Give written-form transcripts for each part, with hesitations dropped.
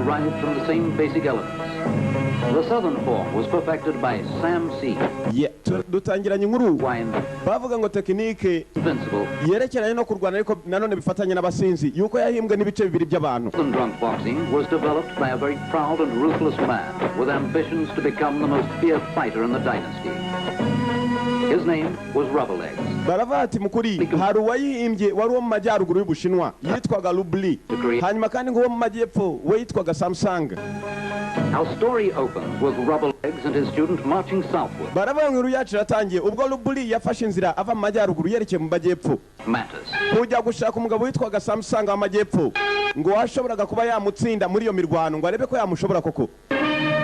derived from the same basic elements. The southern form was perfected by Sam Seed, Dutangiranye inkuru wine, bavuga ngo tekinike invincible, yerekeranye no kurwana, ariko nanone bifatanye n'abasinzi, yuko yahimbwe n'ibice bibiri by'abantu. Southern drunk boxing was developed by a very proud and ruthless man with ambitions to become the most feared fighter in the dynasty. His name was Rubberlegs. Baravuga ati mukuri hari uwayihimbye wari uwo mu majyaruguru y'Ubushinwa yitwaga Lubli, hanyuma kandi ngo uwo mu majyepfo we yitwaga Samsung. Our story opens with Rubberlegs and his student marching southward. Baravuga ngo inkuru yacu iratangiye ubwo Lubli yafashe inzira ava mu majyaruguru yerekeye mu majyepfo Mantis. kujya gushaka umugabo witwaga Samsung w'amajyepfo, ngo washoboraga kuba yamutsinda muri iyo mirwano, ngo arebe ko yamushobora koko.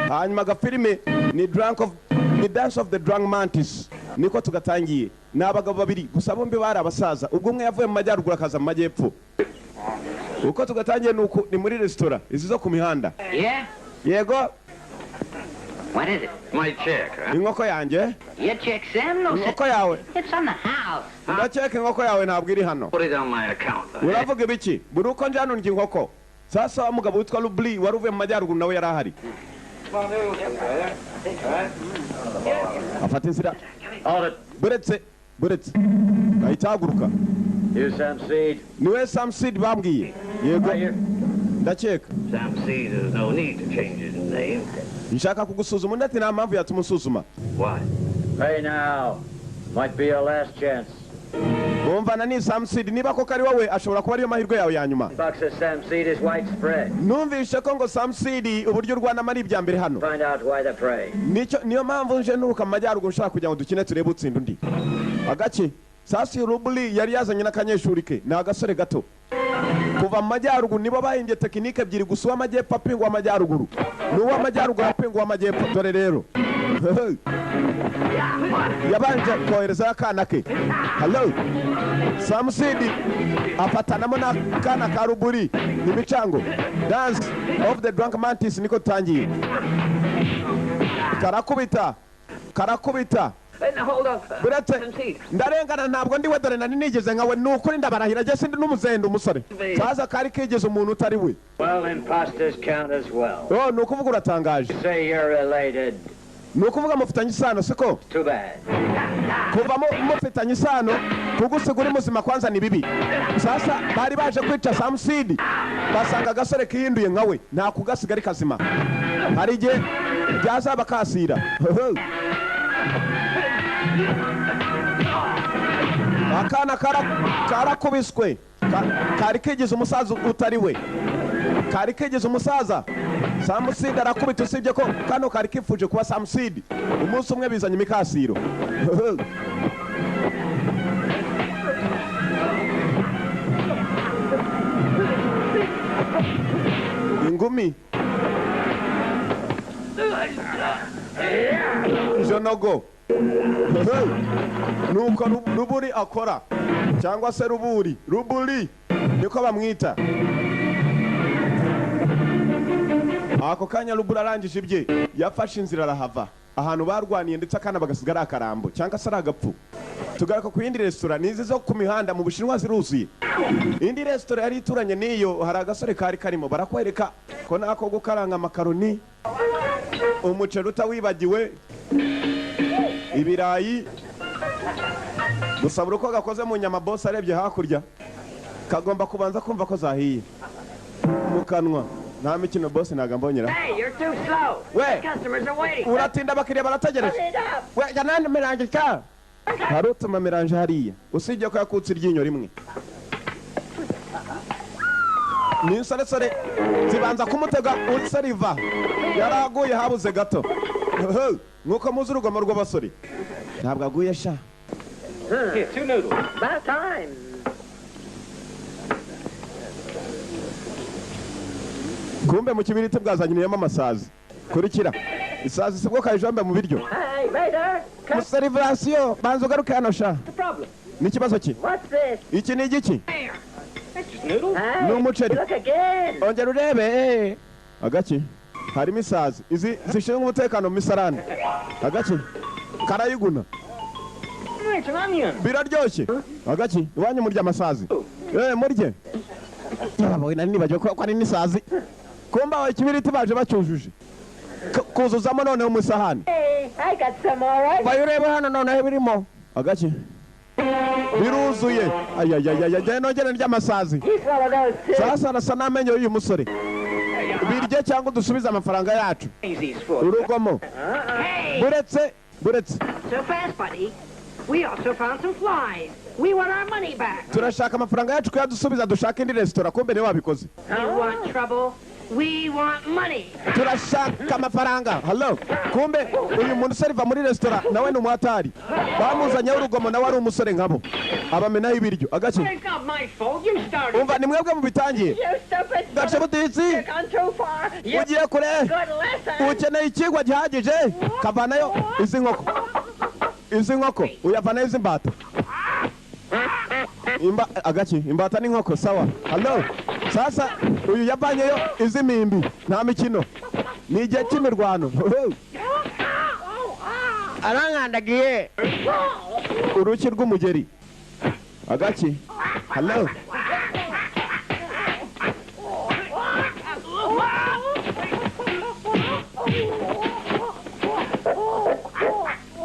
Hanyuma agafilime ni drunk of ni Dance of the Drunk Mantis, niko tugatangiye. Ni abagabo babiri gusa, bombi bari abasaza, ubwo umwe yavuye mu majyaruguru akaza mu majyepfo. Uko tugatangiye ni uku: ni muri resitora izi zo ku mihanda. Yeah? Yego. What is it? My check, huh? Inkoko yanjye. Your check, Sam? No, sir. Inkoko yawe. It's on the house. Ndakeka inkoko yawe ntabwo iri hano. Put it on my account. Eh? Uravuga ibiki? Buri uko njya hano ndya inkoko. Sasa wa mugabo witwa Lubli wari uvuye mu majyaruguru nawe yari ahari, afata inzira. Buretse, buretse, ahita ahaguruka. You Sam Seed? Niwe Sam Seed bambwiye? Yego, ndakeka. Sam Seed, there's no need to change his name. Nshaka kugusuzuma. Undi ati nta mpamvu yatuma usuzuma. Why? Pay now. Might be your last chance. Bumvana ni Sam Seed, niba koko ari wowe ashobora kuba ariyo mahirwe yawe ya nyuma. Boxer Sam Seed is widespread. Numvishe ko ngo Sam Seed uburyo urwanamo ari ibya mbere hano. Find out why they pray. Nicyo niyo mpamvu nje nturuka mu majyaruguru, nshaka kugira ngo dukine turebe utsinda undi. Agaki sasi Rubuli yari yazanye n'akanyeshuri ke, ni agasore gato. Kuva mu majyaruguru nibo bahimbye tekinike ebyiri gusa, uw'amajyepfo apinga uw'amajyaruguru n'uw'amajyaruguru apinga uw'amajyepfo. Dore rero yabanje koherezayo akana ke. Hello, Samusidi afatanamo n'akana ka Ruburi imicango. Dance of the Drunk Mantis niko tutangiye. Karakubita, karakubita. Now, hold on. Buretse. Sam Seed. Ndarengana, ntabwo ndi we. Dore nari nigeze nkawe, ni ukuri ndabarahira, jye sindi n'umuzenda. Umusore saza kari kigeze umuntu utari we. Well, imposters count as well. Oh, ni ukuvuga uratangaje. Say you're related. Ni ukuvuga mufitanye isano, siko? Too bad. Kuva mufitanye isano, kugusiga uri muzima kwanza ni bibi. Sasa bari baje kwica Samusidi, basanga agasore kihinduye nkawe, nta kugasiga ari kazima, hari igihe byazaba kasira. Akana karakubiswe. Kari kigize umusaza utari we, kari kigize umusaza. Samusidi arakubita, usibye ko kano kari kifuje kuba Samusidi umunsi umwe, bizanye imikasiro. Ingumi jonogo, nuko Ruburi akora, cyangwa se Ruburi, Ruburi niko bamwita. Ako kanya Ruburi arangije ibye, yafashe inzira arahava ahantu barwaniye, ndetse akana bagasiga ari akarambo cyangwa se ari agapfu. Tugaruka ku yindi resitora, ni izi zo ku mihanda mu Bushinwa ziruzuye. Indi resitora yari ituranye n'iyo, hari agasore kari karimo. Barakwereka ko nako gukaranga amakaroni, umuceri utawibagiwe, ibirayi gusa. Buri uko gakoze mu nyama, bose arebye hakurya kagomba kubanza kumva ko zahiye mu kanwa. Nta mikino, bose ntabwo ambonyera. Hey, you're too slow. We. The customers are waiting. Uratinda, abakiriya barategereje. Hurry it up. We jya nandi mélange cya hari utuma mélange hariya, usibye ko yakutse iryinyo rimwe. Ni insoresore zibanza kumutega useriva, yaraguye habuze gato. Nk'uko muzi urugomo rw'abasore, ntabwo aguye sha. Here, two noodles. About time. Kumbe mu kibiriti bwazanyiriyemo amasazi. Kurikira isazi sibwo kayijombe mu biryo. Hey, waiter. Cut Muserivasiyo, banza ugaruke hano sha. the problem. Ni ikibazo ki? What's this? Iki ni igiki? Just noodles? Hey, Ni umuceri. look again. Ongera urebe. Agaki harimo isazi, izi zishinzwe umutekano mu misarane. Agaki karayiguna. It's an onion. Biraryoshye. Agaki iwanyu murya amasazi? Murye. Nari nibagiwe ko ari n'isazi. Kumba aho ikibiriti baje bacyujuje, kuzuzamo noneho mu isahani. Hey, I got some, all right. Vayo urebe hano noneho birimo agaki, biruzuye. Ayayayaya, jya nongere ry'amasazi. You swallow those too. Sasa arasa n'amenyo y'uyu musore. Birye cyangwa dusubize amafaranga yacu. These for. Urugomo. Hey! Buretse, buretse. So fast, buddy. We also found some flies. We want our money back. Turashaka amafaranga yacu kuyadusubiza, dushaka indi resitora. Kumbe niwe wabikoze. You want trouble? We want money. Turashaka amafaranga. Hello, kumbe uyu muntu useriva muri resitora nawe ni umuhatari. Bamuzanyeho urugomo, nawe ari umusore nkabo, abamenaho ibiryo agake. It's not my fault. You started. Umva, ni mwebwe mubitangiye. You stupid. Gace butitsi. You've gone too far. You Ugiye kure. good lesson. Ukeneye ikigwa gihagije. Kavanayo izi nkoko, izi nkoko uyavanayo, izi mbata, imba agaki, imbata n'inkoko. Sawa, hello, sasa uyu yavanyeyo izi mimbi. Nta mikino, ni igihe cy'imirwano. Arankandagiye. Urushyi rw'umugeri agaki. Hello,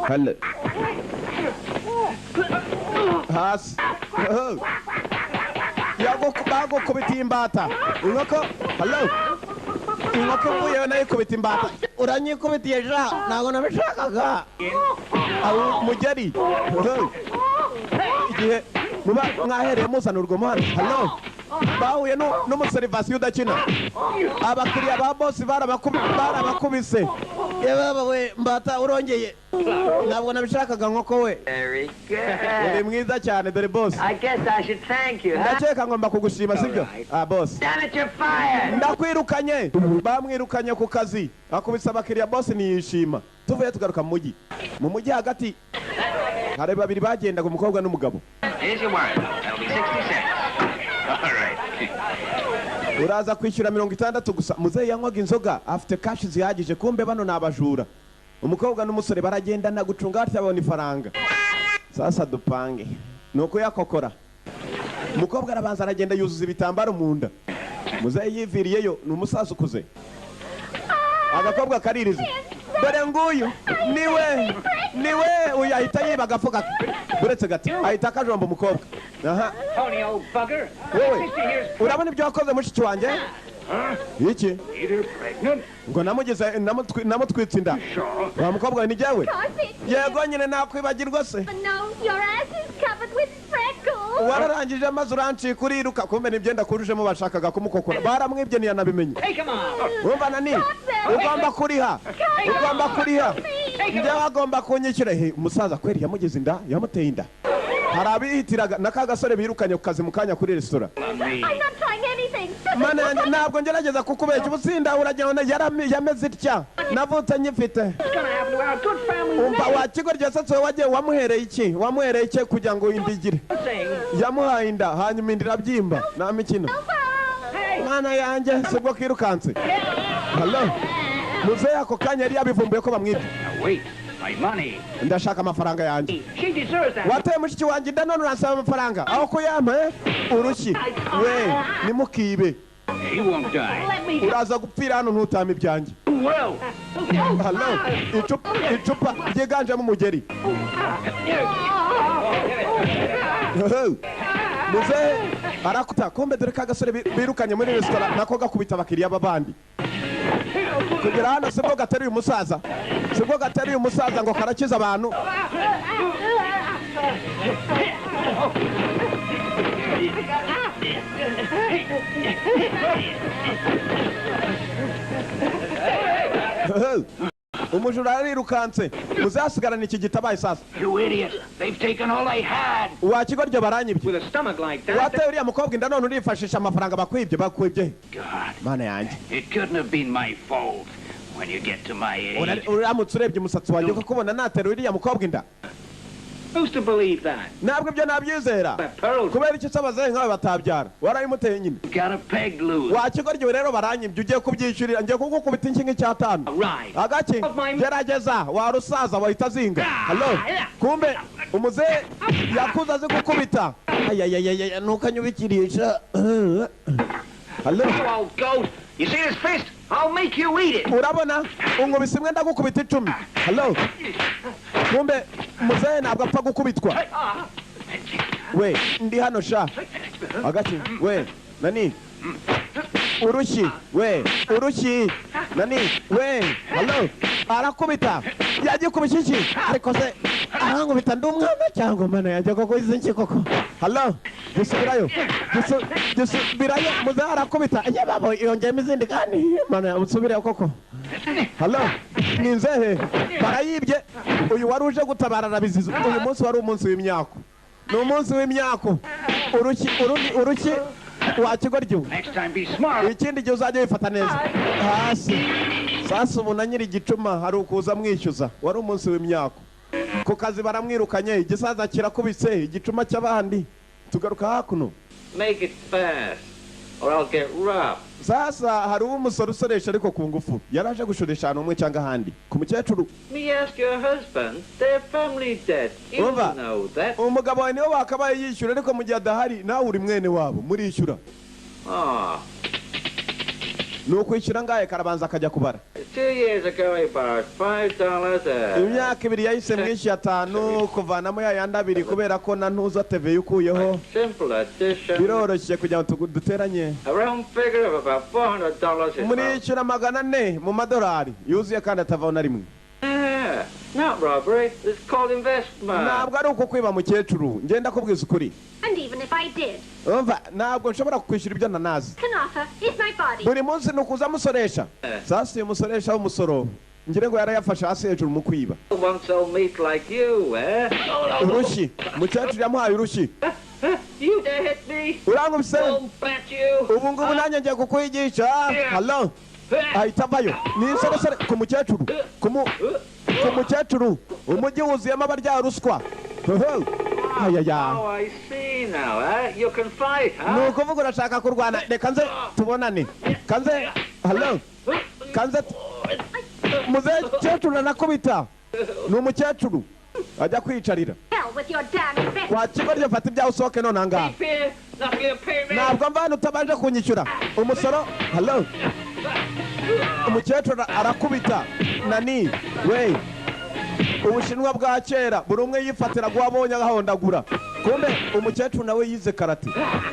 hello, hasi. Bagukubitiye imbata, inkoko. Hello, inkoko ivuyeyo nayo ikubita imbata. Uranyikubitiye ja, ntabwo nabishakaga. Aho mugeri igihe muba mwahereye muzana urugomo hano. Hello, bahuye n'umuserivasiyo udakina. Abakiriya ba bosi barabakubise. Yebaba we, mbata urongeye, ntabwo nabishakaga. Nkoko we. Very good. Uri mwiza cyane. Dore bosi. I guess I should thank you, huh? Ndakeka ngomba kugushima, sibyo? Ah, bosi. Damn it, you're fired! Ndakwirukanye. Bamwirukanye ku kazi, akubise abakiriya, bosi ntiyishima. Tuvuye tugaruka mu mujyi, mu mujyi hagati hari babiri bagendaga, umukobwa n'umugabo. Here's your wire. That'll be 60 cents. All right. Uraza kwishyura 60 gusa. Muzehe yanywaga inzoga, afite cash zihagije. Kumbe bano ni abajura. Umukobwa n'umusore baragendana gucunga batya, babona ifaranga. Sasa dupange ni uko yakokora. Umukobwa arabanza aragenda yuzuza ibitambaro mu nda. Muzehe yiviriyeyo, ni umusaza ukuze. Agakobwa kaririza, dore nguyu niwe, niwe uyu. Ahita yiba agafuka, uretse gati ahita akajomba umukobwa. Aha. Tony, old bugger. Wowe. Sister here's Urabona ibyo wakoze mushiki wanjye iki? Either pregnant. Ngo namugeze namutwitse inda. Wa mukobwa we, ni jyewe. Yego nyine, nakwibagirwa se? But no, your ass is covered with freckles. Wararangije maze urancika uriruka. Kumbe nibyenda kurujemo, bashakaga kumukokora, baramwibye ntiyanabimenye. Take him off. Urumva nani, ugomba kuriha, ugomba kuriha, njyewe agomba kunyishyura. He, umusaza kweri yamugeze inda, yamuteye inda. Hari abihitiraga na ka gasore birukanye ku kazi mu kanya kuri resitora. I'm not trying anything. Mana yanjye, ntabwo ngerageza kukubeshya. Ubusinda uragira ngo yameze itya, navutse nyifite. What's gonna happen to our good family Umva name? wa kigo ryasatse, wagiye wamuhereye iki, wamuhereye iki kugira ngo indigire? Saying, Yamuhaye inda, hanyuma inda irabyimba. Nta mikino. Mana yanjye, sibwo kirukanse. Hello, muzehe ako kanya yari yabivumbuye ko bamwibye. Now wait. My money. Ndashaka amafaranga yanjye. She deserves that. Wateye mushiki wanjye inda, none uransaba amafaranga aho kuyampa, eh? Urushyi we, nimukibe. He won't die. Let me Uraza gupfira hano ntutame ibyanjye. Well. Hello, icupa, icupa ryiganjemo umugeri. Muzehe arakuta. Kumbe dore ka gasore birukanye muri resitora nako gakubita abakiriya b'abandi. Kugera hano sibwo gateruye umusaza, sibwo gateruye umusaza ngo karakiza abantu. Umujura yarirukanse, muzasigarana iki gitabaye sasa. You idiot. They've taken all they had. Wa kigoryo, baranyibye. With a stomach like that. Wateye uriya mukobwa inda, none urifashisha amafaranga bakwibye, bakwibye. God. Mana yanjye. It couldn't have been my fault. When you get to my age. Uramutse urebye umusatsi wanjye kuko ubona natera uriya mukobwa inda? Who's to believe that? Ntabwo ibyo nabyizera. That pearl. Kubera icyo se nkawe batabyara? Warabimuteye nyine. Got a peg loose. Wa kigoryi rero, baranyibye, ugiye kubyishyurira. Ngiye kugukubita inshinga icyatanu. Right. Agaki, gerageza warusaza wahita azinga. Hello, kumbe umuzehe yakuze azi gukubita. Ayayayaya, ntukanyubikirisha. Hello. You old goat. You see this fist? I'll make you eat it. Urabona unkubise imwe, ndagukubita 10. Hello, kumbe muzehe ntabwo apfa gukubitwa. We, ndi hano sha. Hagati we, nani, urushyi we, urushyi nani we. Hello, arakubita, yagikubise iki? Ariko se arankubita ndi umwana cyangwa mana yanjye koko? Izi nki koko? Hello, gisubirayo, gisubirayo. Muzehe arakubita, ye babo, yongeyemo izindi kandi mana, usubireyo koko. Hello, ni nzehe barayibye. Uyu wari uje gutabara arabiziza. Uyu munsi wari umunsi w'imyako, ni umunsi w'imyako. Urushyi, urundi urushyi wa kigoryi. Next time be smart. Ikindi gihe uzajya wifata neza. Hasi sasa, ubu na nyiri igicuma hari ukuza amwishyuza. Wari umunsi w'imyako ku kazi, baramwirukanye, igisaza kirakubise igicuma cy'abandi. Tugaruka hakuno. Make it fast, or I'll get rough. Sasa hari uwo umusore usoresha ariko ku ngufu, yaraje gushoresha ahantu hamwe cyangwa ahandi ku mukecuru. Me ask your husband. Their family debt. You Umva. know that. Umugabo wawe niwe wakabaye yishyura, ariko mu gihe adahari nawe uri mwene wabo, murishyura. Ah, Ni ukwishyura ngahe? Karabanza akajya kubara. 2 years ago he borrowed $5. Imyaka 2 yahise mwishyuye 5, kuvanamo ya yandi abiri kubera ko na ntuza teve ukuyeho. Simple addition. Biroroshye kugira ngo duteranye. A round figure of about $400 is about. Murishyura 400 mu madolari yuzuye kandi atavaho na rimwe. Yeah, not robbery. It's called investment. Ntabwo ari uko kwiba, mukecuru, ngenda kubwiza ukuri. And even if I did, Umva, ntabwo nshobora kukwishyura ibyo ntanazi. can offer is my body. Buri munsi ni ukuza amusoresha. Sasa uyu musoresha w'umusoro ngire ngo yarayafashe hasi hejuru mu kwiba. Wants old meat like you, eh? Urushyi, mukecuru yamuhaye urushyi. You dare hit me? Urankubise. I'll bat you. Ubu ngubu nanjye ngiye kukwigisha. Hello, ahita avayo. Ni insoresore ku mukecuru, ku mukecuru. Umujyi wuzuyemo abarya ruswa. Ayaya. Oh, I see now, eh? You can fight, Ni huh? ukuvuga urashaka kurwana. Reka nze tubonane, kanze. Hello, kanze mukecuru arakubita. Ni umukecuru ajya kwicarira. Hell with your damn investment. Wa kigo, fata ibyawe usohoke none ahangaha. Fear, not gonna pay me. Ntabwo mva hano utabanje kunyishyura umusoro. Hello, umukecuru arakubita. Nani we, Ubushinwa bwa kera buri umwe yifatira guha abonye agahondagura. Kumbe umukecuru nawe yize karate,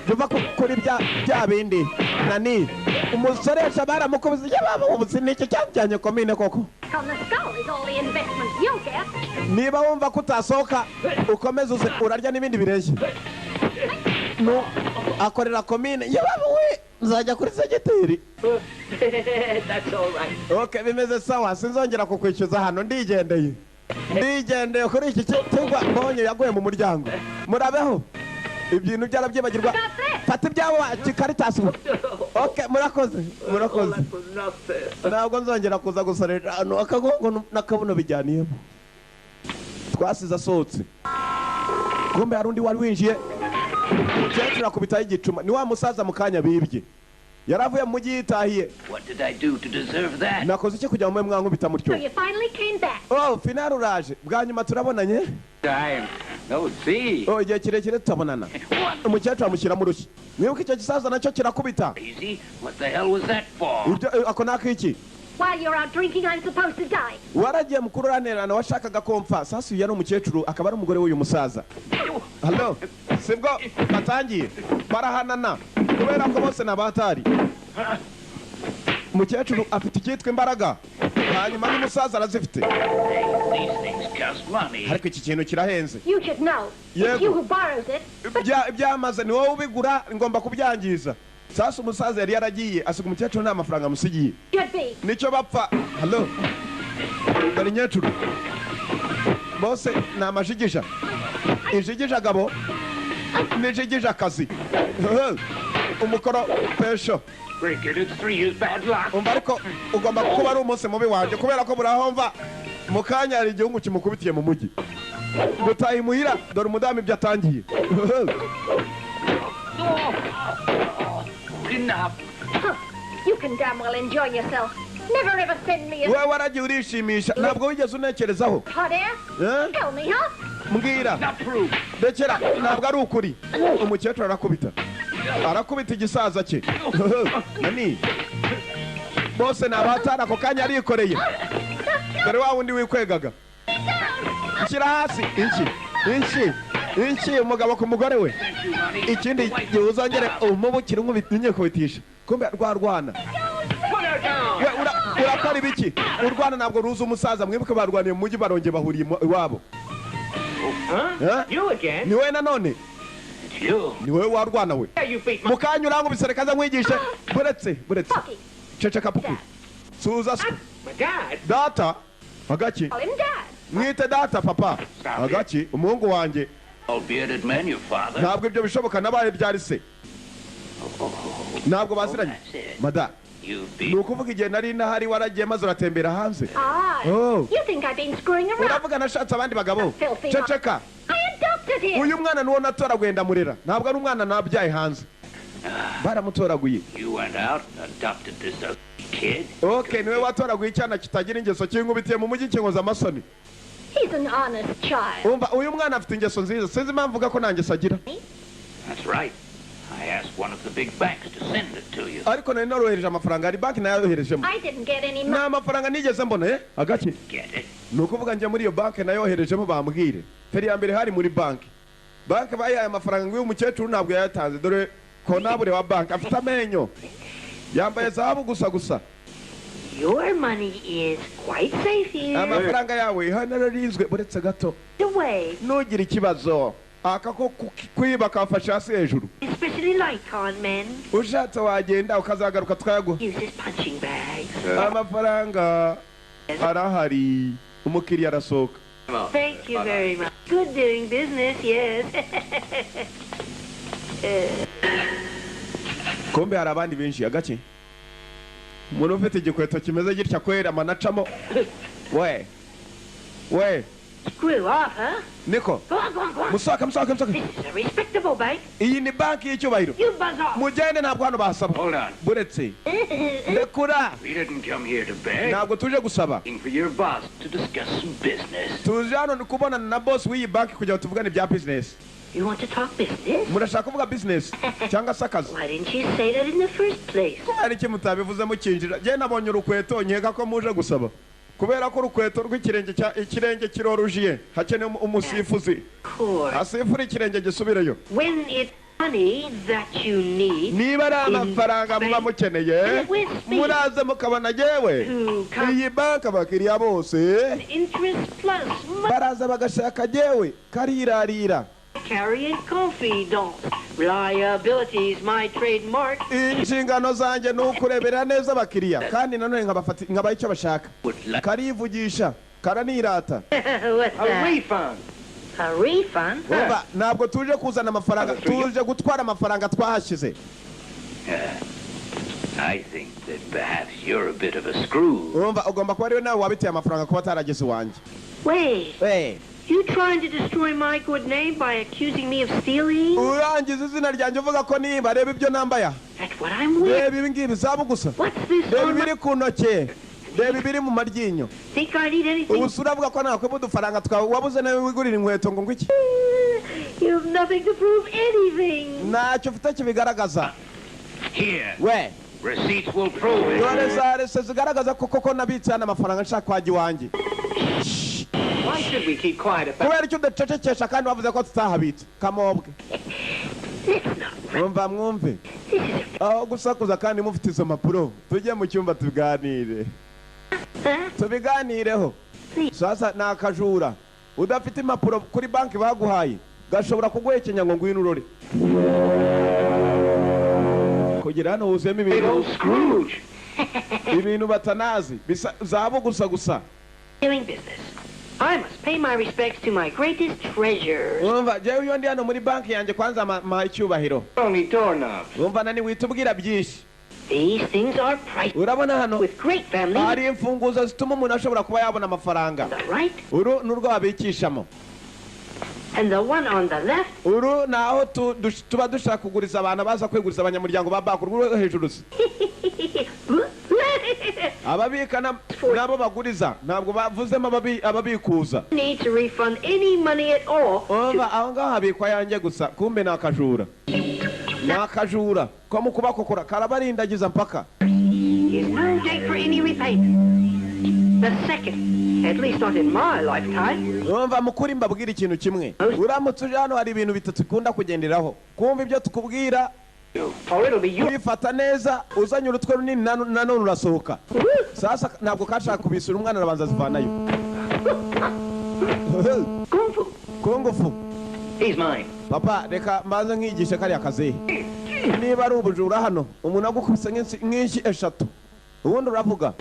biva kuri bya bya bindi. Nani, umusoresha baramukubise. Yababa, ubu n'icyo cyajyanye komine koko. On the skull is all the investment you'll get. Niba wumva ko utasohoka, ukomeze uze urarya n'ibindi bireshya. No akorera komine. Yababa we, nzajya kuri segiteri. That's all right. Ok, bimeze sawa, sinzongera kukwishyuza hano. Ndigendeye, ndigendeye kuri iki kigwa mbonye yaguye mu muryango. Murabeho, ibintu byarabyibagirwa. Fata ibyawe wa kikaritasi we. Ok, murakoze, murakoze. All that for nothing. Ntabwo nzongera kuza gusoresha hano. Akagongo n'akabuno bijyaniyemo. Twasize asohotse, kumbe hari undi wari winjiye. Umukecuru akubitaho igicuma. Ni wa musaza mu kanya bibye, yaravuye mu mujyi yitahiye. What did I do to deserve that? Nakoze iki kugira ngo mube mwankubita mutyo? So you finally came back. Oh, finally uraje bwa nyuma, turabonanye. Time. No, see. Oh, igihe kirekire tutabonana. Umukecuru amushyiramo urushyi. Mwibuke icyo gisaza nacyo kirakubita. Easy. What the hell was that for? Ibyo ako ni ak'iki? While you're out drinking, I'm supposed to die. Waragiye mukuru urantererana, washakaga komfa. Sasa uyu yari umukecuru, akaba ari umugore w'uyu musaza. Hello, sibwo batangiye barahanana kubera ko bose ni abatari. Umukecuru afite icyitwa imbaraga, hanyuma n'umusaza arazifite. These things cost money. Ariko iki kintu kirahenze. You should know. Yego. It's you who borrows it. But Byamaze ni wowe ubigura, ngomba kubyangiza. Sasa umusaza yari yaragiye asiga umukecuru, nta mafaranga amusigiye. Should be. Nicyo bapfa. Hello, dore inyecuru, bose ni amajigija, ijigija gabo n'ijigija akazi umukoro pesho. Break it. It's 3 years bad luck. Umva, ariko ugomba kuba ari umunsi mubi wanjye kubera ko buraho mva mu kanya hari igihugu kimukubitiye mu mujyi gutaha imuhira. Dore umudamu ibyo atangiye. Enough. Huh. You can damn well enjoy yourself. Never ever send me a Wowe waragiye urishimisha, ntabwo wigeze unekerezaho. Hot air. Eh? Tell me, huh? Mbwira. Not true. Rekera, ntabwo ari ukuri. Umukecuru arakubita, arakubita igisaza cye. Nani Bose ni abatari. Ako kanya arikoreye. Dore wa wundi wikwegaga. Shyira hasi inshyi, inshyi, inshyi. Umugabo ku mugore we. Ikindi gihe uzongere umubukire unyikubitisha. Kumbe rwa rwana. We, urakora ibiki? Urwana ntabwo ruzi umusaza. Mwibuke barwaniye mu mujyi, barongeye bahuriye iwabo. Huh? Eh? You again? Ni wowe nanone. It's you. Ni wowe warwana we. Yeah, you beat my. Mukanya urankubise. Reka nza nkwigishe. Buretse, buretse. Pucky. Ceceka Puku, suza se. My dad. Data agaki? Call him Dad. Mwite data, papa agaki? Umuhungu wanjye. Old bearded man, your father. Ntabwo ibyo bishoboka. Nabaye byari se, ntabwo baziranye. That's it. Mada. You Ni beat. ukuvuga igihe nari ntahari waragiye maze uratembera hanze. Ah. Oh. You think I've been screwing around? Uravuga nashatse abandi bagabo? Filthy. Ceceka. I adopted him. Uyu mwana nuwo natoraguye, ndamurera. Ntabwo ari umwana nabyaye hanze, baramutoraguye. You went out and adopted this ugly kid. Okay, niwe watoraguye icyana kitagira ingeso, kinkubitiye mu mujyi kinkoza amasoni. He's an honest child. Umva, uyu mwana afite ingeso nziza. Sinzi impamvu uvuga ko nta ngeso agira. That's right. I asked one of the big banks to send it to you. Ariko nari norohereje amafaranga, hari banki nayoherejemo. I didn't get any money. Nta mafaranga nigeze mbona. Eh, agaki? Get it? Ni ukuvuga njye muri iyo banki nayoherejemo, bambwire feri ya mbere hari muri banki. Banki bayihaye amafaranga ngo uyu mukecuru ntabwo yayatanze. Dore konabure wa banki afite amenyo, yambaye zahabu gusa gusa. Your money is quite safe here. Amafaranga yawe hano ararinzwe. Uretse gato. The way, Ntugire ikibazo. Aka ko kwiba kafashe hasi hejuru. Especially like con men, Ushatse wagenda ukazagaruka tukayaguha. Uses punching bags. Amafaranga arahari. Umukiriya arasohoka. Thank you very much. Good doing business, yes. Kumbe hari abandi binjiye. Agaki? Umuntu ufite igikweto kimeze gitya kwera amanacamo we we. Screw off, huh? Niko. Go on, go on, go on. Musohoke, musohoke, musohoke. This is a respectable bank. Iyi ni banki y'icyubahiro. You buzz off. Mugende, ntabwo hano basaba. Hold on. Buretse, ndekura. We didn't come here to beg. Ntabwo tuje gusaba. Looking for your boss to discuss some business. Tuje hano ni kubonana na boss w'iyi banki kugira ngo tuvugane ibya business. You want to talk business? Murashaka kuvuga business cyangwa se akazi? Why didn't you say that in the first place? Kubera iki mutabivuze mukinjira? Njye nabonye urukweto nkeka ko muje gusaba, kubera ko urukweto rw'ikirenge cya ikirenge kirorujiye, hakenewe umusifuzi Of course. asifura ikirenge gisubireyo. When it's money that you need Niba ari amafaranga muba mukeneye, muraza mukabona yewe. Iyi banki abakiriya bose interest plus money baraza bagashaka yewe, karirarira. Carrying confidence. Liability's my trademark. Inshingano zanjye ni ukurebera neza abakiriya, kandi nanone nkabaha icyo bashaka. Would like Karivugisha, karanirata. What's A that? refund. A refund? Umva, ntabwo tuje kuzana amafaranga, tuje gutwara amafaranga twahashyize. I think that perhaps you're a bit of a screw. Urumva ugomba kuba ariwe nawe wabiteye amafaranga kuba atarageze iwanjye. Wait, We. you trying to destroy my good name by accusing me of stealing? Urangiza izina ryanjye uvuga ko niba. Reba ibyo nambaye aha. That's what I'm wearing. Reba ibi ngibi, zabu gusa. What's this Reba on my... ibiri ku ntoki, reba ibiri mu maryinyo. Think I need anything? Ubu se uravuga ko nakweba udufaranga twawe wabuze nawe wigurira inkweto ngo ngwiki? You've nothing to prove anything. Ntacyo ufite kibigaragaza. Here, We. receipts will prove it. Dore za rese zigaragaza ko koko nabitse hano amafaranga nshaka kwajya iwanjye. Why should we keep quiet about Kubera icyo udacecekesha kandi wavuze ko tutahabitse kamobwe? Let's not. Mwumva, mwumve. This is a... Aho gusakuza kandi mufite izo mpapuro, tujye mu cyumba tuganire. Huh? Tubiganireho. Sasa ni akajura. Udafite impapuro kuri banki baguhaye, gashobora kuguhekenya ngo ngwino urore. Kugera hano wuzuyemo Big ibintu. old Scrooge? Ibintu batanazi bisa zahabu gusa gusa. Doing business. I must pay my respects to my greatest treasures. Wumva, jewe iyo ndi hano muri banki yanjye, kwanza ma icyubahiro. Only doorknobs. Wumva, nani wita ubwira byinshi. These things are priceless. Urabona hano With great family hari imfunguzo zituma umuntu ashobora kuba yabona amafaranga. on the right Uru ni urwo babikishamo. And the one on the left. Uru ni aho tuba dushaka kuguriza abantu baza kwiguriza, abanyamuryango ba banki. Urwo hejuru se ababika nabo baguriza, ntabwo bavuzemo ababikuza. Need to refund any money at all. Umva, aho ngaho habikwa yanjye gusa. Kumbe ni akajura, ni akajura ko mu kubakokora karabarindagiza mpaka. Is no date for any repayment. The second, at least not in my lifetime. Numva mukuri, mbabwira ikintu kimwe: uramutse uje hano, hari ibintu bitatu ukunda kugenderaho, kumva ibyo tukubwira, Or it'll be you. kwifata neza. Uzanye urutwe runini nanone urasohoka. Sasa ntabwo kashaka kubisura umwana, arabanza azivanayo. Kung Fu. Kung fu. He's mine. Papa, reka mbanze nkigishe kariya kazihe. Niba ari ubujura hano, umuntu agukubise nk'inshyi eshatu, ubundi uravuga.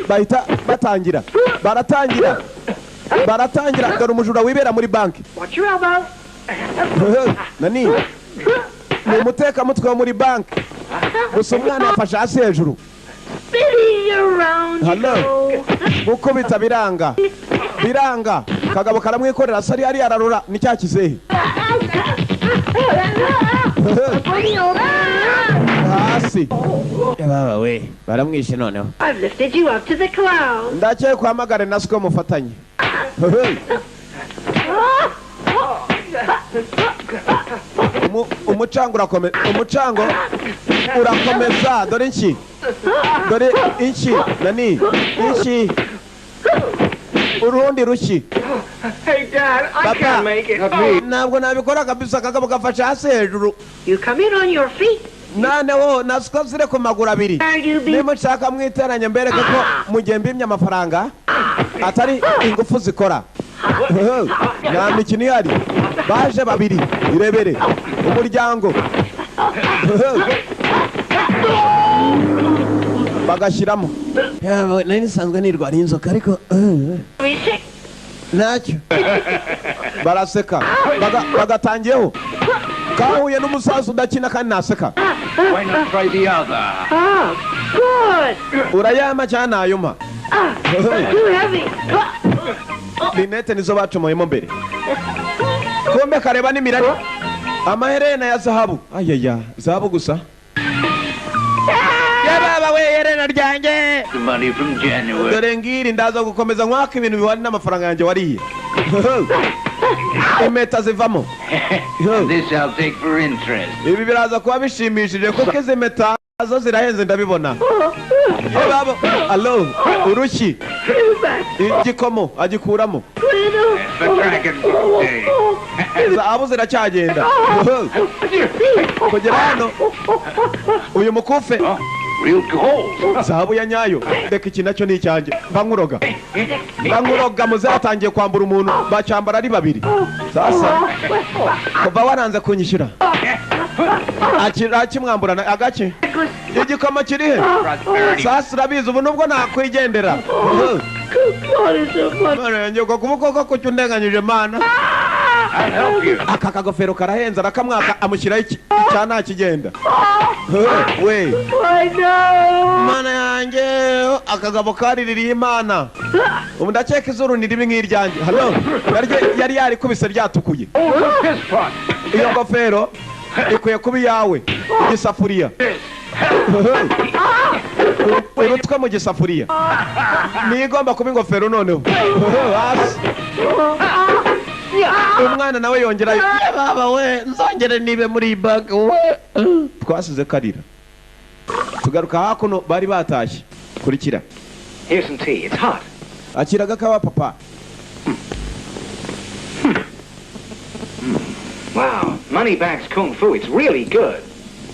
Bahita batangira, baratangira, baratangira. Dore umujura wibera muri banki. Watch your elbow. Nani ni umutekamutwe wo muri banki, gusa umwana yafashe hasi hejuru. Spinning around you Hello. go. Gukubita biranga, biranga. Kagabo karamwikorera, asa ari hariya ararura ni cya kizehe Bring over. Hasi baba we, baramwishe noneho. I've lifted you up to the clouds. Ndakeye kuhamagare na siko mufatanye. Umucango urakomeza, umucango urakomeza. Dore inshyi, dore inshyi, nani inshyi, urundi rushyi. Hey, Dad, I Papa. can't make it. Not me. Ntabwo nabikora kabisa. Akagabo gafashe hasi hejuru. You come in on your feet. Noneho nasiko zire ku maguru abiri. There you be. Nimushaka mwiteranye, mbereke ko mu gihe mbimye amafaranga atari ingufu zikora, nta mikino ihari. Baje babiri, irebere umuryango bagashyiramo. Nari nisanzwe nirwara inzoka, ariko Be sick. ntacyo. Baraseka. Bagatangiyeho kahuye n'umusaza udakina kandi naseka. Why not try the other? Ah, good. Urayama cyangwa ntayuma? Ah, too heavy. Rinete nizo bacomoyemo mbere. Kumbe kareba n'imirari, amaherena ya zahabu. Ayaya, zahabu gusa yababa we, herena ryanjye. The money from January. Dore ngiri, ndaza gukomeza nkwaka ibintu bihwanye n'amafaranga yanjye wariye. Impeta zivamo. And this I'll take for interest. Ibi biraza kuba bishimishije kuko izi mpeta zo zirahenze, ndabibona. Yababa, alo, urushyi, igikomo agikuramo. The Dragon Boat Day. Zahabu ziracyagenda kugera hano uyu mukufe. Oh, real gold. Zahabu ya nyayo. Reka, iki nacyo ni icyanjye. Mba nkuroga, mba nkuroga. Muze yatangiye kwambura umuntu, bacyambara ari babiri. Sasa kuva waranze kunyishyura, akimwamburana agake. Igikoma kiri he? Prosperity. Sasa urabizi, ubu nubwo nakwigendera. Mana yanjye, uko kuboko ko kucyo undenganyije, Mana. I'll help you. Aka kagofero karahenze, arakamwaka, amushyiraho iki icya nta kigenda we. Mana yanjye, akagabo kariririye Imana. Ubu ndakeka izuru ni ribi nk'iryanjye. Halo, naryo yari yarikubise ryatukuye. Oh, this pot. Iyo ngofero ikwiye kuba iyawe. Igisafuriya, urutwe mu gisafuriya, niyo igomba kuba ingofero. Noneho hasi, umwana nawe yongerayo. Baba we, nzongere nibe muri iyi banki we. Twasize karira, tugaruka hakuno bari batashye. Kurikira. Here's some tea. It's hot. Akira agakawa, papa. Wow, Moneybags Kung Fu. It's really good.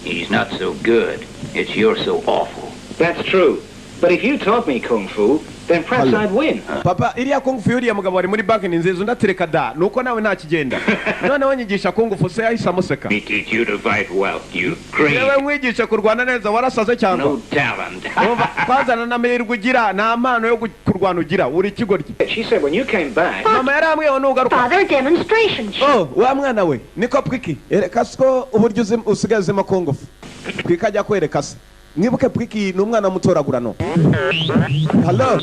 He's not so good. It's you're so awful. That's true. But if you taught me Kung Fu, then perhaps Hello. I'd win. Papa, iriya kung fu y'uriya mugabo wari muri banki ni nziza. Undi atereka da, nuko nawe nta kigenda. Noneho nyigisha kung fu. Se yahise amuseka. Me teach you to fight well. You crazy. Yewe, nkwigisha kurwana neza? Warasaze cyangwa? No talent. Urumva, kwazana n'amahirwe ugira, nta mpano yo kurwana ugira, uri ikigoryi. She said when you came back, Mama yarambwiye nugaruka. Father, demonstration. Oh, wa mwana we, niko Pwiki, ereka siko uburyo usigaye uzima kung fu. Pwiki ajya kwereka se. Mwibuke, Pwiki ni umwana mutoragurano. Hello,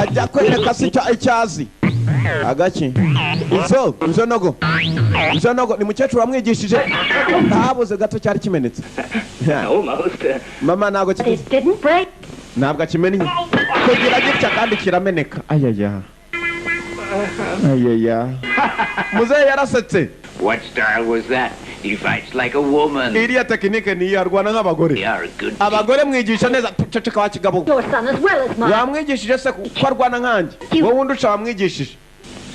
ajya kwereka se icyo azi. Agaki izo nzonogo, nzonogo ni mukecuru wamwigishije. Ntabuze gato cyari kimenetse. Almost. Mama, ntabwo But it didn't break. Ntabwo akimennye, kugira gutya kandi kirameneka. Ayaya, ayaya, muzehe yarasetse. What style was that? He fights like a woman. Iriya tekinike niyo arwana nk'abagore. We are a good Abagore mwigisha neza. Ceceka wa kigabo. Your son as well as mine. Wamwigishije se ko arwana nkanjye? Wowe undi uca wamwigishije?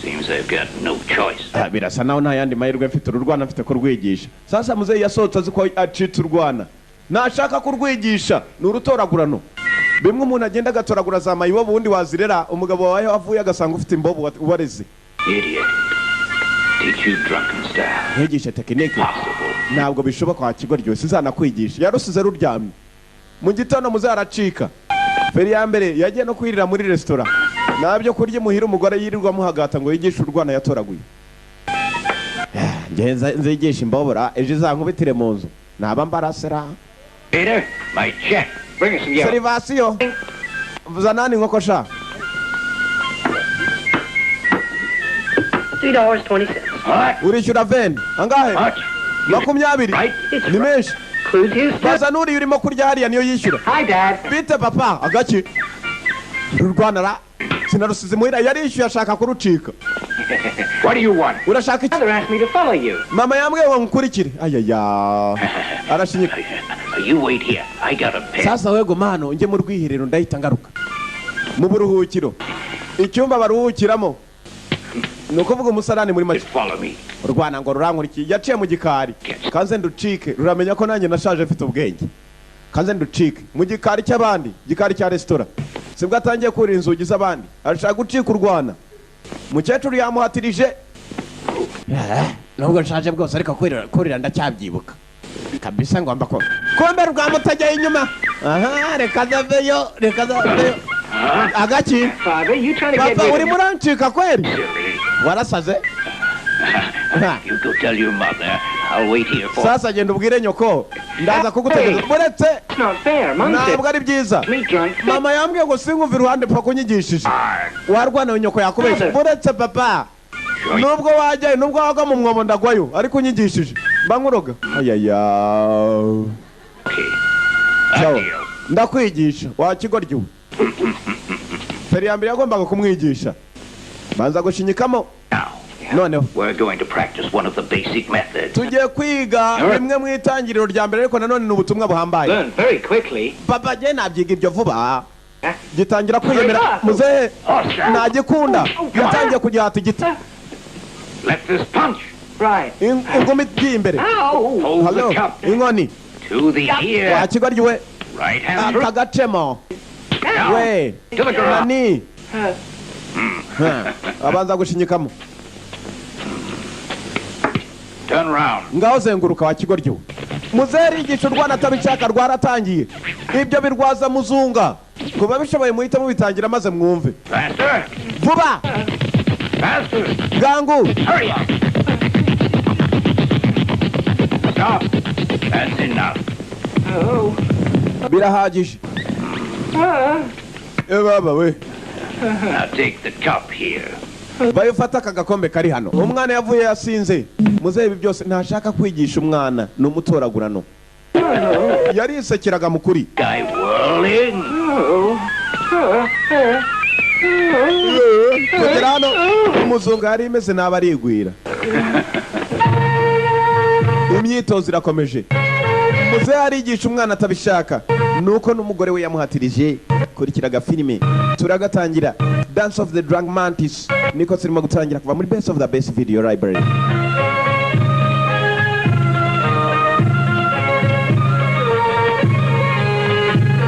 Seems I've got no choice. Ah, birasa naho nta yandi mahirwe mfite, uru rwana mfite kurwigisha. Sasa muzeyi yasohotse azi ko acitse urwana, nashaka kurwigisha. Ni urutoragurano, bimwe umuntu agenda agatoragura za mayibobo, ubundi wazirera umugabo wawe avuye agasanga ufite imbobo wareze. Idiot. Teach you drunken style. Ntigishe tekinike. Possible. Ntabwo bishoboka wa kigoryi, sinzanakwigisha. Yarusize ruryamye. Mu gitondo muzeyi aracika. Feri ya mbere yagiye no kwirira muri resitora, ntabyo kurya imuhira. Umugore yirirwa amuhagata ngo yigishe urwana yatoraguye. Njye nzigisha imbobora, ejo izankubitire mu nzu naba mbarasera. Peter, my check. Bring us some yellow. Serivasiyo, zanani inkoko sha. $3.20. What? Urishyura 20 angahe? What? 20. Right? Ni menshi. Includes his tip. Baza n'uriya urimo kurya hariya, niyo yishyura. Hi, Dad. Bite papa? Agaki urwana ra? Sinarusize imuhira, yarishyuye ashaka kurucika. What do you want? Urashaka iki? Mother asked me to follow you. Mama yambwiye ngo nkurikire. Ayaya, arashinyika. You wait here. I got a pen. Sasa we guma hano, njye mu rwiherero, ndahita ngaruka. Mu buruhukiro, icyumba baruhukiramo, ni ukuvuga umusarani muri make. Just follow me. Urwana ngo rurankurikiye. Yaciye mu gikari. Kanze nducike, ruramenya ko nanjye nashaje mfite ubwenge. Kanze nducike mu gikari cy'abandi, gikari cya resitora. Sibwo atangiye kurira inzugi z'abandi, arashaka gucika urwana. Mukecuru yamuhatirije. Nubwo nshaje bwose, ariko kurira ndacyabyibuka kabisa. Ngomba ko kumbe rwamutegeye inyuma. Aha, reka ndaveyo, reka ndaveyo. Agaki? Father, you trying to get Papa, rid uri of me? murancika kweri? Silly. Warasaze. You go tell your mother. I'll wait here for Sasa genda ubwire nyoko, ndaza kugutegereza. Uretse. It's not fair. Mom said Ntabwo ari byiza. me drunk. Mama yambwiye ngo sinkumve iruhande pfa kunyigishije. Warwana nyoko yakubeshye. Uretse papa, nubwo wajyayo, nubwo wagwa mu mwobo ndagwayo, ariko unyigishije mba nkuroga. Ayaya. Okay. Ciao. Deal. Ndakwigisha wa kigoryi we. Feri ya mbere yagombaga kumwigisha, banza gushinyikamo. Now, Noneho we're going to practice one of the basic methods. tugiye kwiga bimwe mu itangiriro rya mbere, ariko nanone ni ubutumwa buhambaye. Learn very quickly. Papa, jye nabyiga ibyo vuba. Gitangira kwiyemera muzehe ntagikunda, yatangiye kugihata igiti. Let this punch. Right. Ingumi igiye imbere. Ow! Hold Hello. the cup Inkoni. to the ear. Wa kigoryi we. Right hand through. Aka gacemo Down we. to the ground. Nani. Ha, abanza gushinyikamo. Turn round. Ngaho zenguruka wa kigoryi we. Muzehe arigisha urwana atabishaka, rwaratangiye. Ibyo birwaza muzunga kuba bishoboye, muhite mubitangira maze mwumve. Faster. Vuba. Faster. Bwangu. Hurry up. Stop. That's enough. Oh. Birahagije. Eh, baba we. Now take the cup here. Bayo ufata aka gakombe kari hano. Umwana yavuye yasinze. Muzehe ibi byose ntashaka kwigisha umwana, ni umutoragurano. Yarisekeraga mu kuri. Guy whirling. Kugera hano umuzungu yari imeze nabi, arigwira. Imyitozo irakomeje. Muzehe arigisha umwana atabishaka, nuko n'umugore we yamuhatirije. Kurikira agafilime, turagatangira. Dance of the Drunk Mantis niko turimo gutangira, kuva muri Best of the Best Video Library.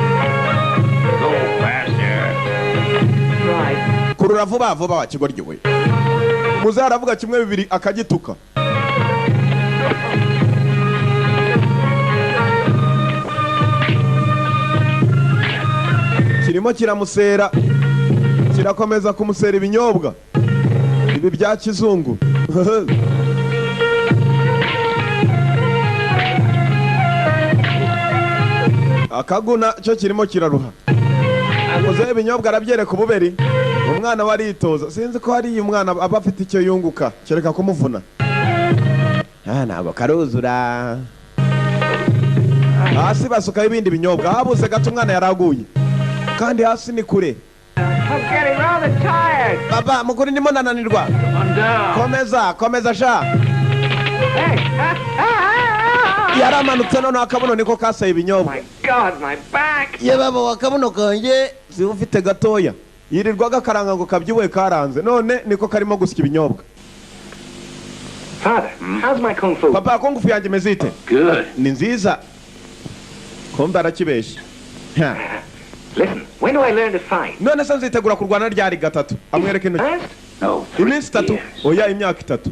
Go faster. Right. Kurura vuba vuba wa kigoryi we. Muzehe aravuga kimwe bibiri akagituka. Kirimo kiramusera, kirakomeza kumusera ibinyobwa ibi bya kizungu. Akaguna cyo kirimo kiraruha. Muzehe ibinyobwa arabyereka ububeri. Umwana we aritoza. Sinzi ko hariya umwana aba afite icyo yunguka, kereka kumuvuna. Ah, ntabwo karuzura. Hasi basukaho ibindi binyobwa. Habuze gato umwana yaraguye, kandi hasi ni kure. I'm getting rather tired. Baba mukuru, ndimo nananirwa. Come on down. Komeza, komeza sha. Hey, ah, ah, Yaramanutse, noneho akabuno niko kasaye ibinyobwa. My God, my back! Ye baba, akabuno kanjye! Ziba ufite gatoya, yirirwa gakaranga ngo kabyibuhe, karanze, none niko karimo gusya ibinyobwa. Father, how's my kung fu? Papa, kung fu yanjye imeze ite? Good. Ni nziza. Kumbe arakibeshya. Ha. Listen, when do I learn to fight? None se nzitegura kurwana ryari? Gatatu, amwereka intoki. Fast? No, 3 Iminsi 3. years. Oya, imyaka 3.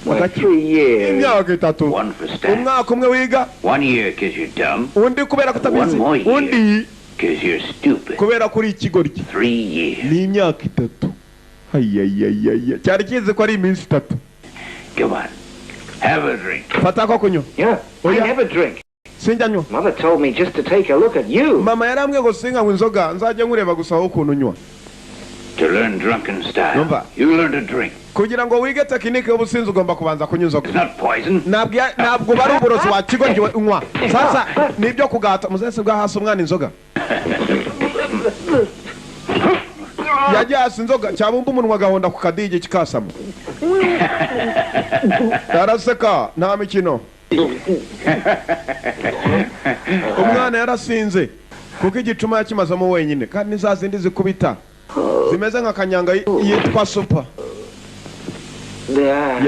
Why, Agaki. 3 years. Imyaka 3. One for stand. Umwaka umwe wiga. One year 'cause you're dumb. Undi kubera kutabizi. One more year. Undi 'Cause you're stupid. kubera kuri ikigoryi. 3 years. Ni imyaka 3. Ayayayaya, cyari kizi ko ari iminsi 3. Come on. Have a drink. Fata ko kunywa. Yeah, Oh, I yeah. never drink. Sinjya nywa. Mother told me just to take a look at you. Mama yarambwiye ngo sinkanywa inzoga, nzajya nkureba gusa wowe ukuntu unywa. To learn drunken style, Numva. you learn to drink. Kugira ngo wige tekinike y'ubusinzi, ugomba kubanza kunywa inzoga. It's not poison. Ntabwo bari uburozi wa kigoryi we, unywa. Sasa nibyo kugata muzese bwa hasi umwana inzoga yagiye hasi inzoga, cyabumba umunwa agahonda ku kadigi kikasama, araseka. Nta mikino, umwana yarasinze kuko igicuma yakimazamo wenyine, kandi ni za zindi zikubita zimeze nka kanyanga yitwa Super.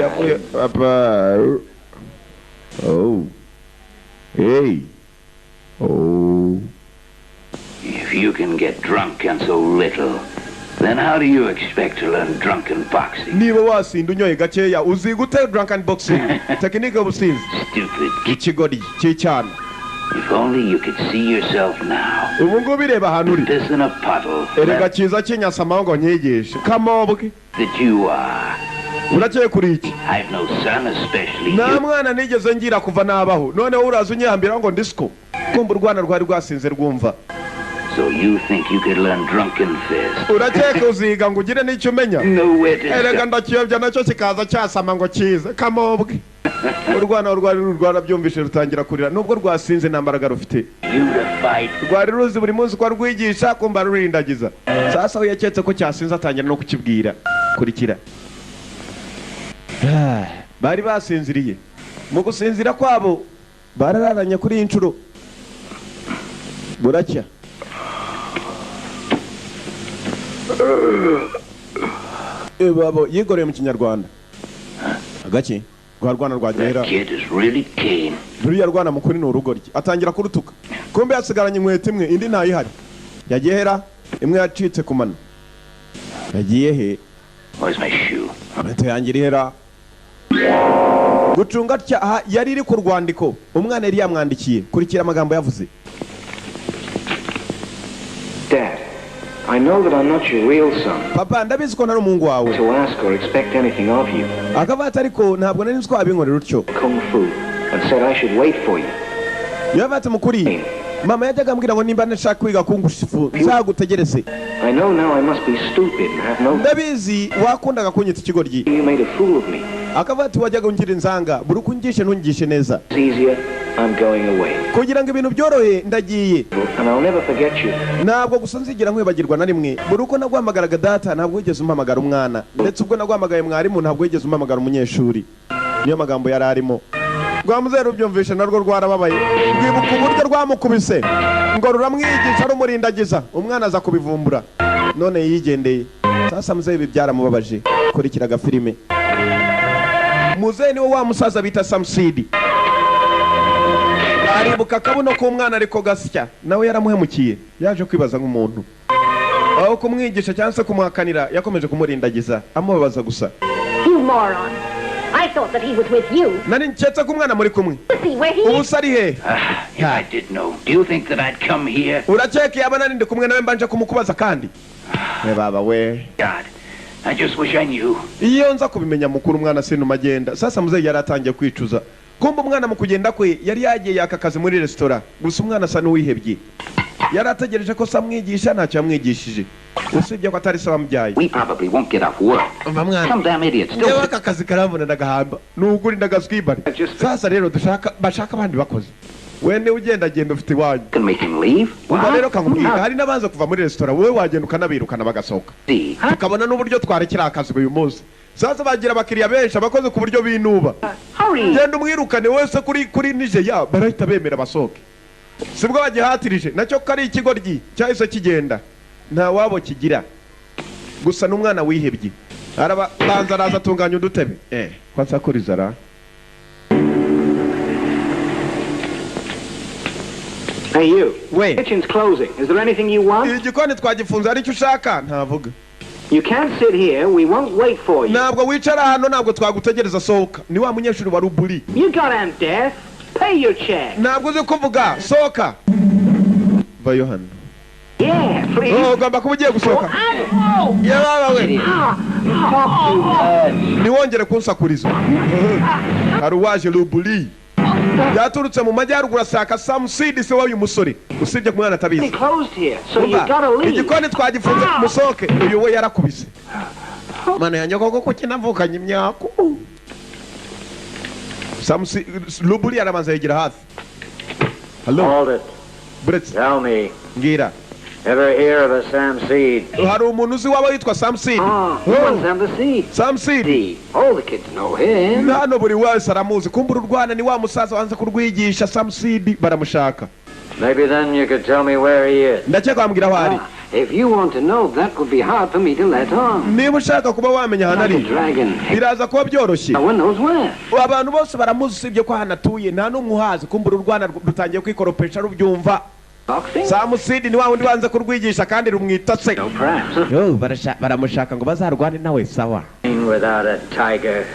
Yavuye papa. Oh, hey, oh. If you can get drunk on so little, then how do you expect to learn drunken boxing? Niba wasinda unyoye gakeya, uziga ute drunken boxing, tekinike y'ubusinzi? Stupid. Ikigoryi cy'icyana. If only you could see yourself now. Ubu ngubu ireba ahantu uri. Piss in a puddle. Erega kiza kinyasamaho ngo nyigishe kamobwe. That you are. Urakeye kuri iki? I've no son, especially Nta you. mwana nigeze ngira kuva nabaho, noneho uraza unyihambira ngo ndisiko. Kumva urwana rwari rwasinze rwumva. So you think you could learn drunken fist? Urakeka uziga ngo ugire n'icyo umenya? Nowhere to Erega start. ndakiyobya nacyo kikaza cyasama ngo kize kamobwe. Urwana rwari rwarabyumvise rutangira kurira, nubwo rwasinze nta mbaraga rufite. You to fight. Rwari ruzi buri munsi ko rwigisha, kumva rurindagiza. Sasa aho yaketse ko cyasinze, atangira no kukibwira. Kurikira. Ah, bari basinziriye. Mu gusinzira kwabo barararanye. Kuri iyi nshuro buracya. Babo yigoreye mu Kinyarwanda agaki rwa rwana rwagera. That kid is really keen. Ruriya rwana mukuri ni urugoryi. Atangira kurutuka. Kumbe yasigaranye inkweto imwe, indi ntayihari. Yagiye hera? Imwe yacitse ku mano, yagiye he? Where's my shoe? Inkweto yanjye iri hera? Gucunga atya aha, yari iri ku rwandiko umwana yari yamwandikiye. Kurikira amagambo yavuze. Dad, I know that I'm not your real son. Papa, ndabizi ko ntari umuhungu wawe. To ask or expect anything of you. Akavuga ati ariko ntabwo nari nzi ko wabinkorera utyo. Kung Fu, and said I should wait for you. Yavuga ati mukuri, mama yajyaga ambwira ngo nimba nashaka kwiga kung fu nzagutegereze. I know now I must be stupid and have no. Ndabizi wakundaga kunyita ikigoryi. You made a fool of me. Akavuga ati wajyaga ungira inzanga, buri uko ungishe ntungishe neza. It's easier. I'm going away. Kugira ngo ibintu byorohe, ndagiye. And I'll never forget you. Ntabwo gusa nzigera nkwibagirwa na rimwe. Buri uko naguhamagaraga data, ntabwo wigeze umpamagara umwana, ndetse ubwo naguhamagaye mwarimu, ntabwo wigeze umpamagara umunyeshuri. Niyo magambo yari arimo. Rwa muzeru rubyumvishe narwo rwarababaye, rwibuka uburyo rwamukubise ngo ruramwigisha, rumurindagiza, umwana aza kubivumbura none yigendeye. Sasa muzehe ibi byaramubabaje. Kurikira agafilime. Muzehe niwe wa musaza bita Samusidi. Aribuka akabuno k'umwana ariko gasya, nawe yaramuhemukiye. Yaje kwibaza nk'umuntu, aho kumwigisha cyangwa se kumuhakanira, yakomeje kumurindagiza amubabaza gusa. You moron. I thought that he was with you. Nari nketse ko umwana muri kumwe. See where he Ubu is. se ari he? Ah, if I did know, do you think that I'd come here? Urakeka yaba nari ndi kumwe nawe mbanje kumukubaza? Kandi we baba we. God, I just wish I knew. Iyo nza kubimenya mukuru, umwana sinuma agenda. Sasa muzehe yari atangiye kwicuza. Kumva umwana mu kugenda kwe yari yagiye yaka akazi muri resitora, gusa umwana asa n'uwihebye. Yari ategereje ko se amwigisha, ntacyo yamwigishije usibye ko atari se wamubyaye. We probably won't get off work. Umva mwana. Some damn idiot still. Njyewe aka kazi karambona ndagahamba, ni ukuri ndagaswibare. Sasa rero dushaka bashaka abandi bakozi. We niwe ugendagenda, ufite iwanyu. Can make him leave. Umva rero, kakubwira, hari n'abanza kuva muri resitora, wowe wagenda ukanabirukana bagasohoka, See. tukabona n'uburyo twarekera akazi uyu munsi. Sasa bagira abakiriya benshi, abakozi ku buryo binuba. Hurry. Genda umwirukane wese kuri Nigeria, barahita bemera basohoke. Sibwo bagihatirije nacyo ko ari ikigoryi cyahise kigenda, nta wabo kigira, gusa n'umwana wihebye. Arabanza araza atunganya udutebe, ko nsakuriza ra. Hey, you. We. Kitchen's closing. Is there anything you want? Igikoni twagifunze, hari icyo ushaka? Ntavuga. You can't sit here. We won't wait for you. Ntabwo wicara hano, ntabwo twagutegereza, sohoka. Ni wa munyeshuri wa ruburi. You got Aunt Death. Pay your check. Ntabwo uzi kuvuga, sohoka, vayo hano. Yeah, please. Oh, ugomba kuba ugiye gusohoka. Yababa we, ntiwongere kunsakuriza. Hari uwaje ruburi yaturutse mu majyaruguru asaka Samusidi, se w'uyu musore, usibye ku mwana atabizi. It's closed here, so you Umva, gotta leave. igikoni twagifunze, musohoke. Uyu we yarakubise. Mana yanjye koko, kuki navukanye imyaku? Samusi ruburi arabanza yegera hafi. Hello. Hold it. Buretse. Tell me, Mbwira. Ever hear of a Sam Seed? Hari umuntu uzi waba witwa Samusidi? Ah, he wants Sam the Seed. Samusidi. See, all the kids know him. Hano buri wese aramuzi. Kumbura urwana ni wa musaza wanze kurwigisha. Samusidi baramushaka. Maybe then you could tell me where he is. Ndakeka wambwira aho ari. Ah, if you want to know, that would be hard for me to let on. Niba ushaka kuba wamenya ahantu Like a ari, dragon. biraza kuba byoroshye. No one knows where. Abantu bose baramuzi usibye ko ahantu atuye nta n'umwe uhazi. Kumbura urwana rutangiye kwikoropesha rubyumva. Boxing? Samusidi ni wa wundi wanze kurwigisha kandi rumwita se. No, perhaps. Yo, baramushaka ngo bazarwane nawe, sawa. Without a tiger.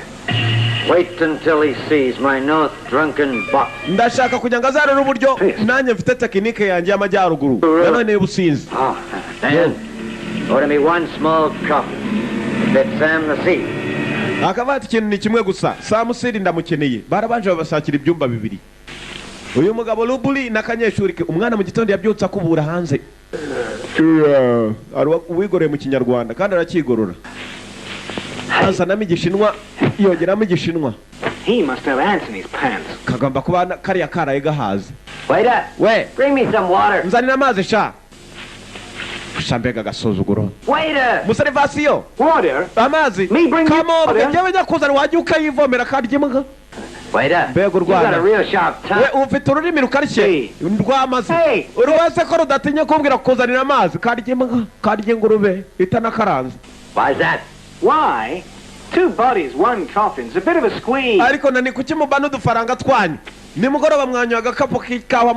Wait until he sees my North drunken buck. Ndashaka kugira ngo azarore uburyo nanjye mfite tekinike yanjye y'amajyaruguru nanone y'ubusinzi. Oh, Then, order me one small coffee. Bit Sam the Seed. Akavuga ati ikintu ni kimwe gusa, Samusidi ndamukeneye. Barabanje babashakira ibyumba bibiri, uyu mugabo Ruburi n'akanyeshuri ke. Umwana mu gitondo yabyutse akubura hanze. Hari uwigoreye mu Kinyarwanda kandi aracyigorora, azanamo Igishinwa, yongeramo Igishinwa. He must have ants in his pants. Kagomba kuba kariya karaye gahaze. Waiter, We. Bring me some water. Nzanira amazi sha. Sha, mbega agasuzuguro! Waiter! Muserivasiyo. Water? Amazi. Me bring you Kamobwe. water? Njyewe nyakuzana, wajya ukayivomera karya imbwa. Waiter, Mbega you got urwana. a real sharp tongue. We, ufite ururimi rukarishye Hey. rw'amazi. Hey. Urubaze ko rudatinya kumbwira kuzanira amazi. Karya imbwa, karya ingurube itanakaranze. Why's that? Why? Two bodies, one coffin's a bit of a squeeze. Ariko nani kuki mubana udufaranga twanyu nimugoroba mwanywa agakapu k'ikawa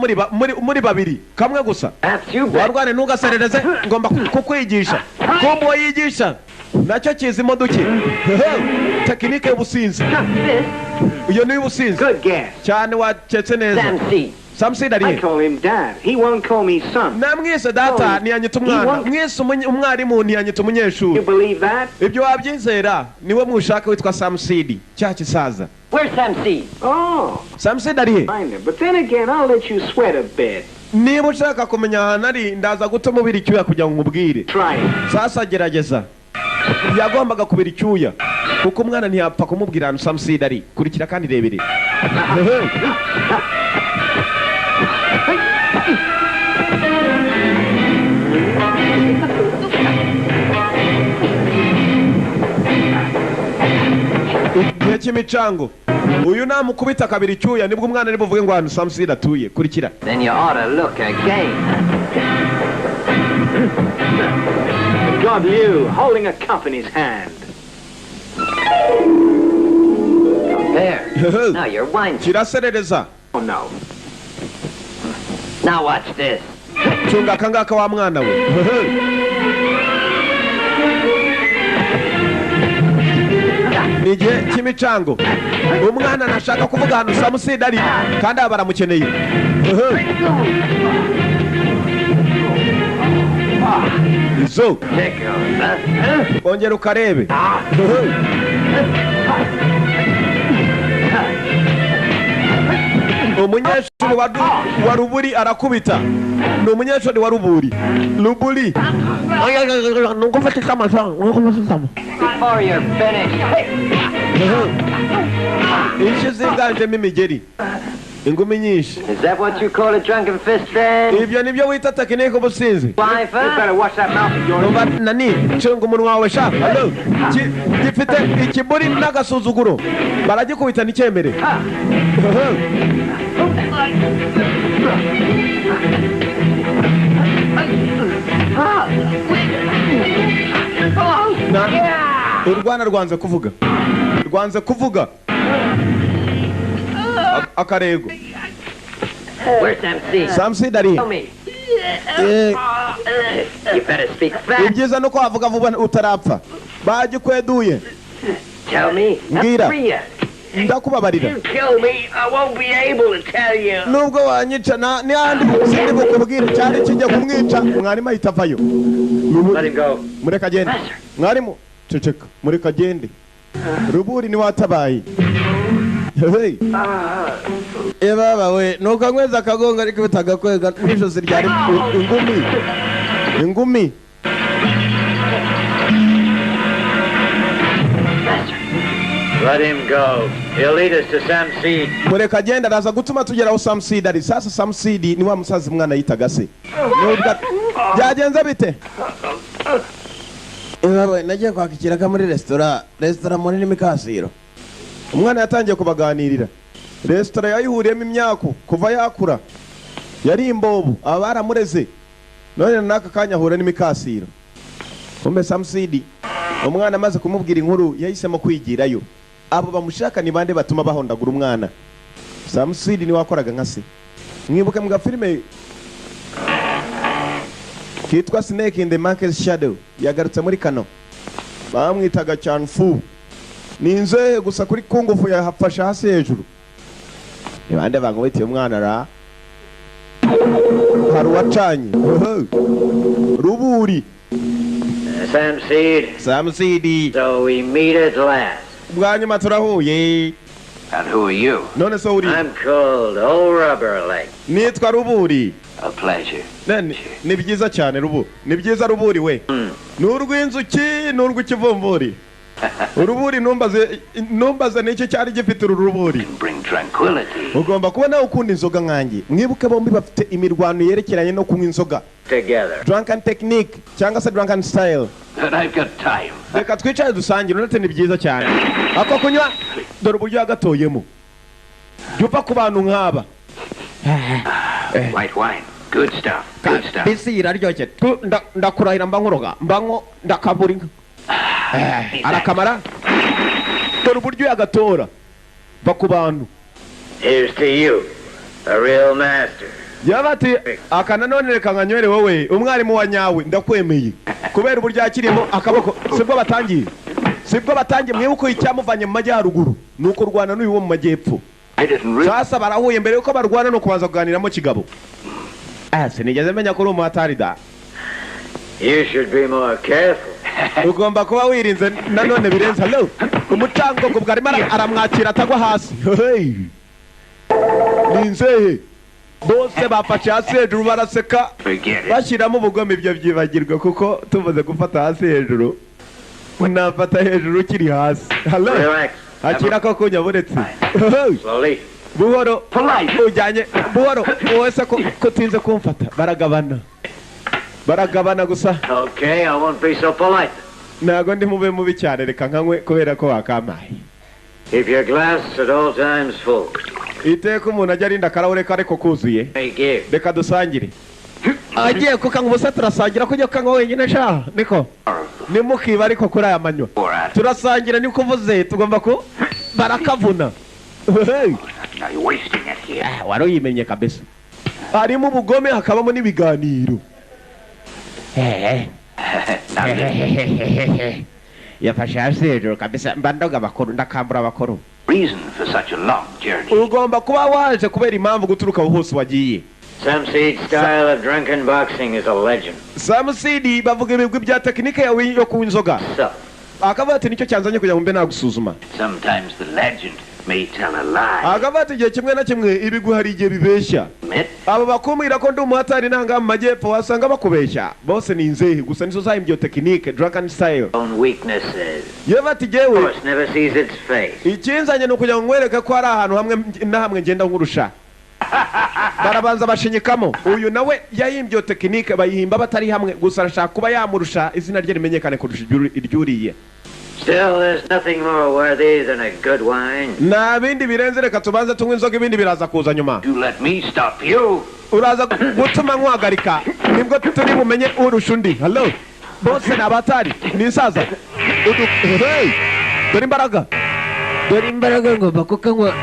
muri babiri, kamwe gusa? Perhaps you bet. Warwane, ntugaserereze, ngomba kukwigisha. Kumva uwo yigisha nacyo kizimo duke, tekinike y'ubusinzi. This? Iyo ni iy'ubusinzi. Good guess. Cyane, waketse neza. Sam Seed. Samusidi ari I he? call him Dad. He won't call me son. Namwise data, ntiyanyita umwana. Mwise umwarimu, ntiyanyita umunyeshuri. You believe that? Ibyo wabyizera? Niwe mushaka witwa Samusidi, cya kisaza. Where's Sam Seed? Oh, Samusidi ari he? find him. But then again, I'll let you sweat a bit. Niba ushaka kumenya ahantu ari, ndaza gutuma ubira icyuya kugira ngo nkubwire. Try it. Sasa gerageza. Yagombaga kubira icyuya kuko umwana ntiyapfa kumubwira ahantu Samusidi ari. Kurikira kandi rebere. Igihe cy'imicango, uyu namukubita akabira icyuya, nibwo umwana ari buvuge ngo ahantu Samusidi atuye. Kurikira. Then you ought to look again. God Liu, holding a cup in his hand. There. Now you're whining. Kiraserereza. Oh, no. Now watch this. Cunga akangaka wa mwana we. Ni igihe cy'imicango, umwana ntashaka kuvuga ahantu Samusida ari kandi aba baramukeneye. Izo. Tickles, huh? Ongera ukarebe. Umunyeshuri wa ruburi arakubita, ni umunyeshuri wa ruburi ruburi. Before you're finished. Hey! Inshyi ziganjemo imigeri. Ingumi nyinshi. Is that what you call a drunken fist then? Ibyo nibyo wita tekinike, ubusinzi? Wife, You huh? better watch that mouth of yours. Umva nani, cunga umunwa wawe sha. Hello. Gifite ikiburi n'agasuzuguro, baragikubita nticyemere. Urwana rwanze kuvuga, rwanze kuvuga. Akarego. Where's Sam Seed? Samsid ari Tell me. You better speak fast. Ibyiza nuko wavuga vuba utarapfa, bagikweduye. Tell me. Mbwira. I'll free you. Ndakubabarira. You kill me, I won't be able to tell you. Nubwo wanyica na n'ahandi sindi bukubwire. Cyane kijya kumwica, mwarimu ahita avayo. Let him go. Mureka agende. Mwarimu, ceceka, mureka agende. Ruburi ni watabaye. Hey. Ebaba we, nuko anyweza akagongo ariko bitagakwega n'ijosi ryari ingumi ingumi. Let him go. He'll lead us to Sam Seed. Mureka agende, araza gutuma tugeraho Samusidi ari. Sasa Samusidi ni wa musaza umwana yitaga se. Nubwo byagenze bite? Ebaba, nagiye kwaka ikiraka muri resitora, resitora muri n'imikasiro. Umwana yatangiye kubaganirira resitora yayihuriyemo imyaku kuva yakura, yari imbobu, aba baramureze, none n'aka kanya ahura n'imikasiro. Kumbe Samusidi, umwana amaze kumubwira inkuru, yahisemo kwigirayo. Abo bamushaka ni bande batuma bahondagura umwana? Samusidi niwe wakoraga nka se. Mwibuke mu gafilime kitwa Snake in the Monkey's Shadow, yagarutse muri kano, bamwitaga Chanfu. Ni inzohe gusa kuri kungufu, yafashe hasi hejuru. Ni bande bankubitiye umwana ra? Hari uwacanye. Oho. Ruburi. Sam Seed. Samusidi. So we meet at last. Bwa nyuma turahuye. And who are you? None se uri? I'm called Old Rubber Leg. Nitwa Ruburi. A pleasure. Ni byiza cyane rubu, ni byiza Ruburi we. Ni urw'inzuki, ni urw'ikivumburi uruburi. Numbaze, numbaze nicyo cyari gifite uru ruburi. Bring tranquility. Ugomba kuba nawe ukunda inzoga nkanjye. Mwibuke bombi bafite imirwano yerekeranye no kunywa inzoga. Together. Drunken technique cyangwa se drunken style. Then I've got time. Reka twicare dusangire uretse, ni byiza cyane ako kunywa. Dore uburyo yagatoyemo, jya upfa ku bantu nk'aba. White wine. Good stuff. Good stuff. Bisi iraryoshye. Ndakurahira mba nkuroga, mba nko ndakabura inka. Arakamara, dore uburyo yagatora, va ku bantu. Here's to you, a real master. Yaba ati aka nanone reka nkanywere wowe, umwarimu wa nyawe, ndakwemeye kubera uburyo yakirimo akaboko. Sibwo batangiye, sibwo batangiye. Mwibuke icyamuvanye mu majyaruguru ni uko rwana n'uyu wo mu majyepfo. I didn't really. Sasa barahuye, mbere yuko barwana no kubanza kuganiramo kigabo. Ah, sinigeze menya ko uri umuhatari da. You should be more careful. Ugomba kuba wirinze nanone birenze. Hello, umucangogo bwo arimo aramwakira atagwa hasi. Hey. Ni inzehe bose bafashe hasi hejuru, baraseka. Forget it. Bashyiramo ubugome. Ibyo byibagirwa, kuko tumaze gufata hasi hejuru, unafata hejuru ukiri hasi. Hello. Relax. Akira ko kunyaburetse. Slowly. Buhoro. Polite. Ujyanye buhoro wowe se ko ko utinze kumfata. Baragabana, baragabana gusa. Okay, I won't be so polite. Ntabwo ndi mube mubi cyane, reka nkanywe kubera ko wakampaye. Keep your glass at all times full. Iteka umuntu ajya arinda akarahure ke ariko kuzuye. Hey, give. Reka dusangire. Agiye kukanywa ubusa, turasangira ko ugiye kukanywa wenyine sha? Niko nimukiba ariko kuri aya manywa turasangira, niko uvuze, tugomba ku barakavuna. Hey. Now you're wasting it here. Ah, wari uyimenye kabisa. Harimo ubugome, hakabamo n'ibiganiro. Now listen. Yafashe hasi hejuru kabisa, mba ndoga abakuru, ndakambura abakuru. Reason for such a long journey. Ugomba kuba waje kubera impamvu guturuka aho hose wagiye. Sam Seed's style of drunken boxing is a legend. Samusidi bavuga ibigwi bya tekinike yawe yo kunywa inzoga. So, Akavuga ati nicyo cyanzanye kugira ngo mbe nagusuzuma. Sometimes the legend may tell a lie. Akavuga ati igihe kimwe na kimwe ibigwi hari igihe bibeshya. Admit. Abo bakumbwira ko ndi umuhatari nanga mu majyepfo, wasanga bakubeshya. Bose ni inzehe gusa, nizo zahimbye iyo tekinike, drunken style. Own weaknesses. Yewe ati jyewe Horse never sees its face. ikinzanye ni ukugira ngo nkwereke ko hari ahantu hamwe na hamwe ngenda nkurusha. Barabanza bashinyikamo. Uyu nawe yahimbye iyo tekinike, bayihimba batari hamwe, gusa arashaka kuba yamurusha, izina rye rimenyekane kurusha iryuriye. Still, there's nothing more worthy than a good wine. Nta bindi birenze, reka tubanze tunywe inzoga, ibindi biraza kuza nyuma. You let me stop you. Uraza gutuma nkuhagarika, nibwo turi bumenye urusha undi. Hello, bose ni abatari ni isaza. Hey! Dore imbaraga. Dore imbaraga, ngomba kukanywa,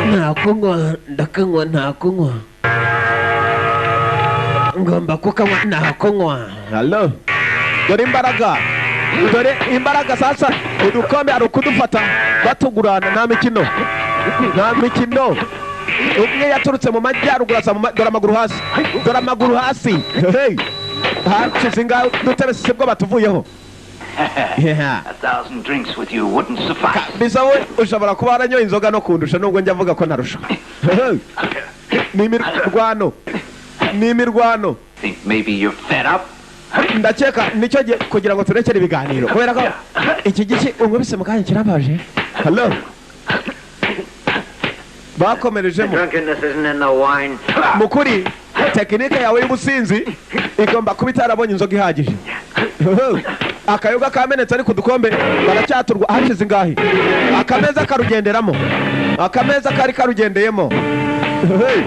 nta kunywa ndakanywa, nta kunywa ngomba kukanywa, nta kunywa. Hello, dore imbaraga, dore imbaraga. Sasa udukombe ari ukudufata batugurana, nta mikino, nta mikino. Umwe yaturutse mu majyaruguru aza dore amaguru hasi, dore amaguru hasi. Hey! Hashize ingahe udutebe sibwo batuvuyeho. Yeah. 1,000 drinks with you wouldn't suffice. Bisa we ushobora kuba waranyoye inzoga no kundusha, nubwo njya avuga ko ntarusha. Ni imirwano, ni imirwano. Think maybe you're fed up? Ndakeka nicyo gihe kugira ngo turekere ibiganiro, kubera ko iki giki unkubise mu kanya kirabaje. Hello, The bakomerejemo. drunkenness isn't in the wine. Mukuri tekinike yawe y'ubusinzi igomba kuba itarabonye inzoga ihagije. Akayoga kamenetse, ariko udukombe baracyaturwa. Hashize ingahe? Akameza karugenderamo, akameza kari karugendeyemo. Hey!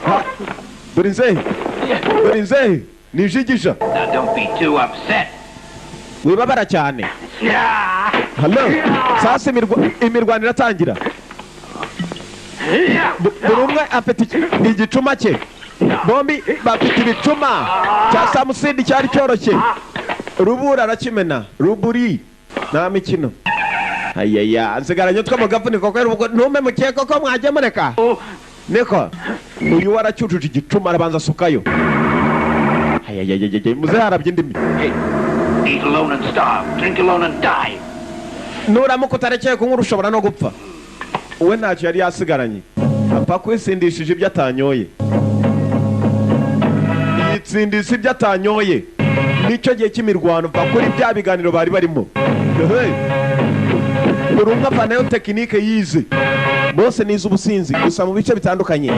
Ha, dore inzehe, dore inzehe nijigisha. Now don't be too upset. Wibabara cyane. Hello, sasa imirwano iratangira. Buri umwe afite igicuma cye, bombi bafite ibicuma. Cya Samusindi cyari cyoroshye, Rubura arakimena. Ruburi nta mikino. Ayaya, nsigaranye utwo mu gafuniko kubera ubwo ntume mukeka ko mwajya mureka niko. Uyu waracyujuje igicuma, arabanza asukayo. Ayayayayay, muze harabye indimi. Hey, eat alone and starve. Drink alone and die. Nuramuka utarekeye kunywa ushobora no gupfa. We ntacyo yari yasigaranye, apfa kwisindishije ibyo atanyoye, yitsindisha ibyo atanyoye. Nicyo gihe cy'imirwano, va kuri bya biganiro bari barimo. Hey! Buri umwe avanayo tekinike yize, bose nize ubusinzi gusa mu bice bitandukanye,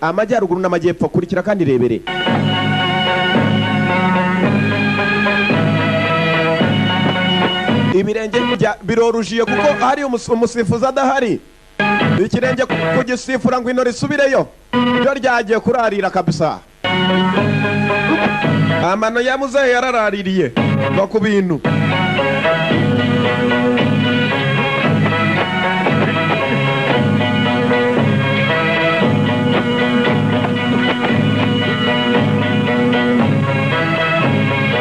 amajyaruguru n'amajyepfo. Kurikira kandi rebere. Ibirenge birorujiye kuko hari umusifuzi adahari, ikirenge kugisifura ngo ino risubireyo ryo ryagiye kurarira kabisa. Amano ya muzehe yararaririye va ku bintu.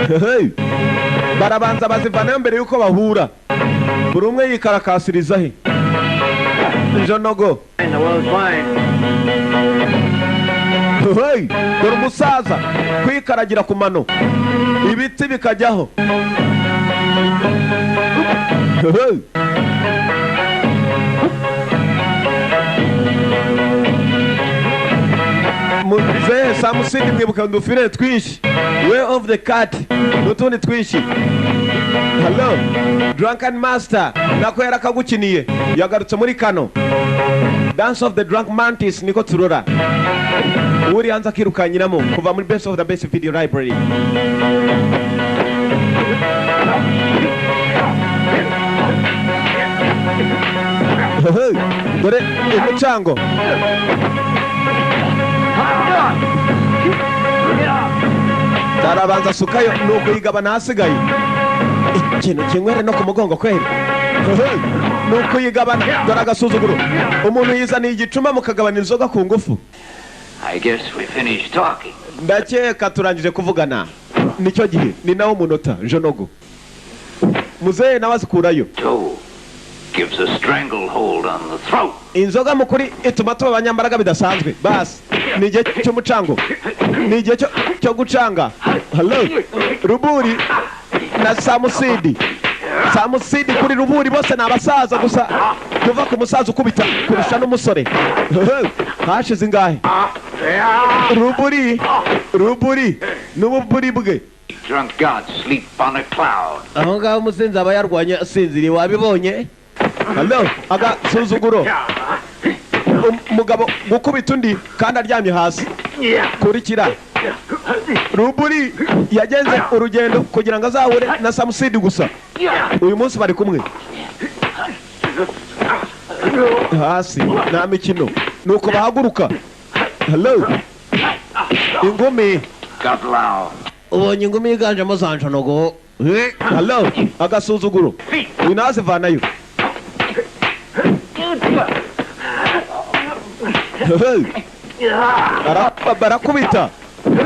Hey! Barabanza bazivanayo mbere yuko bahura, buri umwe yikarakasiriza he njonogo. In the world's wine. Hey! Dore umusaza kwikaragira ku mano, ibiti bikajyaho. Hey! Muzehe Samusindi, mwibuka udufire twinshi, Way of the Cat n'utundi twinshi. Hello, Drunken Master nako yarakagukiniye, yagarutse muri kano Dance of the Drunk Mantis, niko turora uri hanze akirukanyiramo kuva muri Best of the Best Video Library. Hey, dore umucango. Tarabanza asukayo nuko yigabana hasigaye ikintu kinywere no ku mugongo kweri. Hey, nuko yigabana. Dore agasuzuguro, umuntu yizaniye igicuma mukagabana inzoga ku ngufu. I guess we finished talking. Ndakeka turangije kuvugana, nicyo gihe ni nawo munota jonogo. Muzehe nawe azikurayo. Toe gives a stranglehold on the throat. Inzoga mu kuri ituma tuba abanyambaraga bidasanzwe. Basi ni igihe cy'umucango, ni igihe cyo gucanga. Hello, Ruburi na Samusidi, Samusidi kuri Ruburi, bose ni abasaza, gusa kuva ku musaza ukubita kurusha n'umusore. Hashize ingahe? Ruburi, Ruburi n'ububuri bwe. Drunk gods sleep on a cloud. Aho ngaho umusinzi aba yarwanye asinziriye, wabibonye. Hello, agasuzuguro. Umugabo gukubita undi kandi aryamye hasi. Kurikira Ruburi, yagenze urugendo kugira ngo azahure na Samusidi gusa. Uyu munsi bari kumwe hasi, nta mikino. Nuko bahaguruka. Hello, ingumi. Ubonye ingumi yiganjemo za njonogo. Hello, agasuzuguro, uyu ntazivanayo. Hey. Barakubita.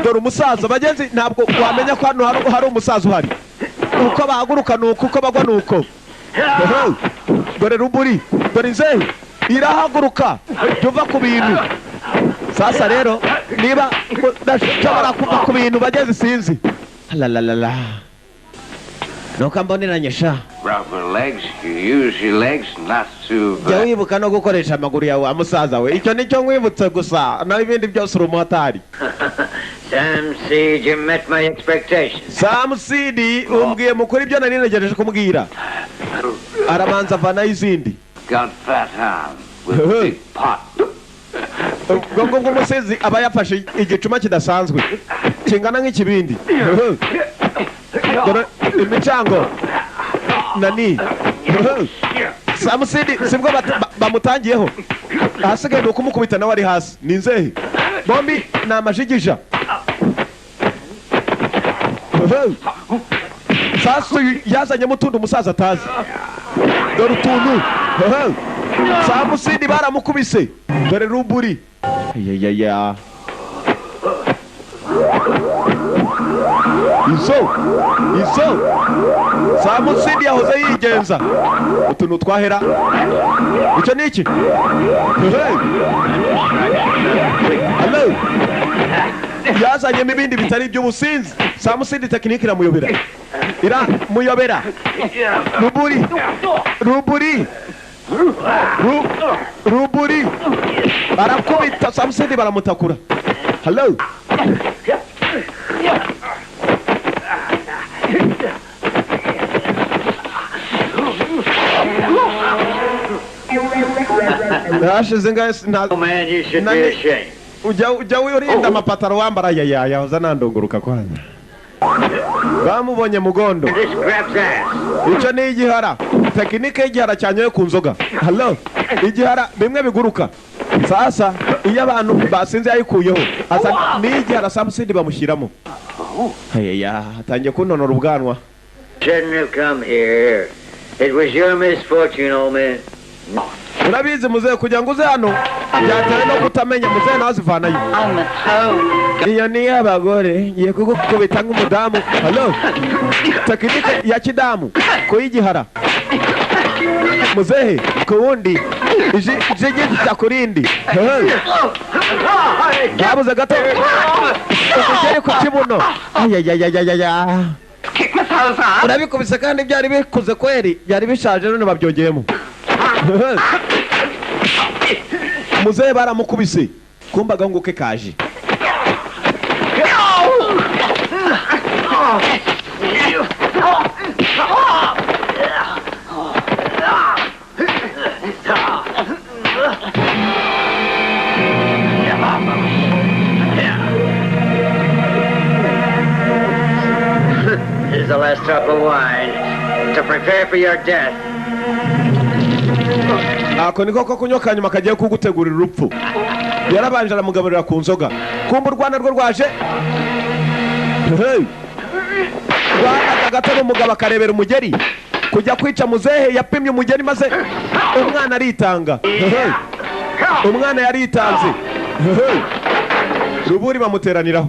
Dore umusaza, bagenzi, ntabwo wamenya ko hano hari umusaza uhari. Uko bahaguruka ni uko, uko bagwa ni uko. Hey. Dore Ruburi, dore inzehe irahaguruka. Tuva ku bintu sasa rero, niba udashobora kuva ku bintu, bagenzi, sinzi. Lalalala, Nuko mboneranye sha. Rubber legs, you use your legs not to. Jya wibuka no gukoresha amaguru yawe, wa musaza we. Icyo nicyo nkwibutse gusa, naho ibindi byose uri umumotari. Sam Seed, you met my expectations. Samusidi, umbwiye mukuru ibyo nari ntegereje kumubwira. Arabanza avanayo izindi. Got fat hand with a big pot. Ubwo ngubwo umusizi aba yafashe igicuma kidasanzwe kingana nk'ikibindi. Dore imicango nani. Samusidi sibwo bamutangiyeho, ahasigaye ni ukumukubita nawe ari hasi. Ni inzehe, bombi ni amajigija. Sasu yazanyemo utundi umusaza atazi. Dore utuntu. Samusidi baramukubise. Dore Ruburi. Ayayaya, izo izo Samusidi yahoze yigenza utuntu twahera. Icyo ni iki? Hey! Hello! Yazanyemo ibindi bitari iby'ubusinzi. Samusidi tekinike iramuyobera, iramuyobera. Ruburi, Ruburi, Ruburi barakubita. Samusidi baramutakura. Hello! Hashize ingahe Oh man, you should be Nani- ashamed. Ujya urinda amapataro wambara. Ya yahoze anandunguruka kwanza bamubonye mugondo. This grabs ass. Icyo ni igihara, tekinike y'igihara cyanyoye ku nzoga. Hello, igihara bimwe biguruka. Sasa iyo abantu basinze yayikuyeho, aza n'igihara. Samusidi bamushyiramo. Ayeya, atangiye kuntonora ubwanwa. Shouldn't have come here. It was your misfortune, old man. Urabizi muzehe, kugira ngo uze hano byatewe no kutamenya. Muzehe nawe azivanayo. I'm at home. Iyo ni iy'abagore, ngiye kugukubita nk'umudamu. Hello, tekinike ya kidamu ku y'igihara, muzehe ku wundi, ijigita ku rindi. Hey. Habuze gato umugeri ku kibuno. Ayayayayaya. Kick my toes up. Urabikubise kandi byari bikuze kweri, byari bishaje, none babyongeyemo. Muzehe baramukubise, kumba agahungu ke kaje. This is the last drop of wine to prepare for your death. Ako niko ko kunywa kanyuma kagiye kugutegurira urupfu. Yarabanje aramugaburira ku nzoga, kumba urwana rwo rwaje. Hey! Rwanaga gato n'umugabo akarebera umugeri kujya kwica muzehe. Yapimye umugeri maze umwana aritanga. Hey! Umwana yaritanze. Hey! Ruburi bamuteraniraho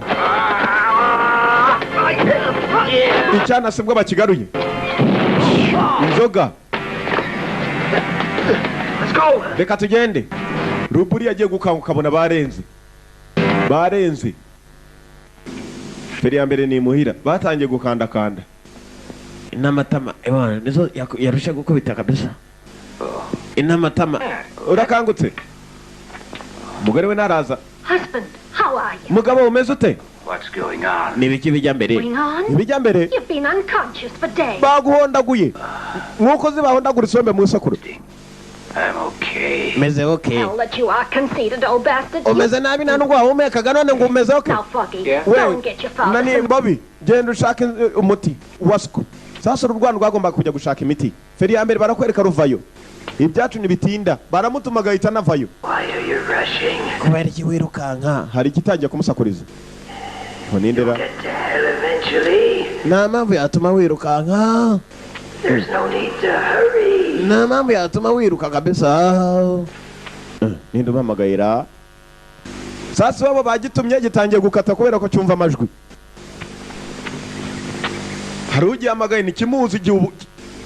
icyana, sibwo bakigaruye inzoga. Reka tugende. Ruburi yagiye gukanguka ukabona barenze, barenze feri ya mbere ni imuhira, batangiye gukandakanda. Inamatama ebana nizo yarusha gukubita kabisa inamatama. Urakangutse? Umugore we naraza. Husband, how are you? Mugabo, umeze ute? What's going on? Ni ibiki bijya mbere? Going on? Ibijya mbere? You've been unconscious for days. Baguhondaguye nk'uko zibahondagura isombe mu isekuru. I'm okay. Meze okay. Hell that you are, conceited old bastard. You- Umeze nabi, nta nubwo wahumekaga, none ngo umeze okay. Now, Foggy, Yeah? go and get your father Nani some Bobby, genda ushake umuti wa suku. Sasa uru rwana rwagombaga kujya gushaka imiti. Feri ya mbere barakwereka ruvayo, ibyacu ntibitinda, baramutuma agahita anavayo. Why are you rushing? Kubera iki wirukanka? Hari igitangiye kumusakuriza ngo nindera. Get to hell eventually. Nta mpamvu yatuma wirukanka. There's no need to hurry. Nta mpamvu yatuma wiruka kabisa. Ninde umpamagayira? Sasa iwabo bagitumye, gitangiye gukata kubera ko cyumva amajwi. Hari ugihamagaye, ntikimuzi. Igihe ubu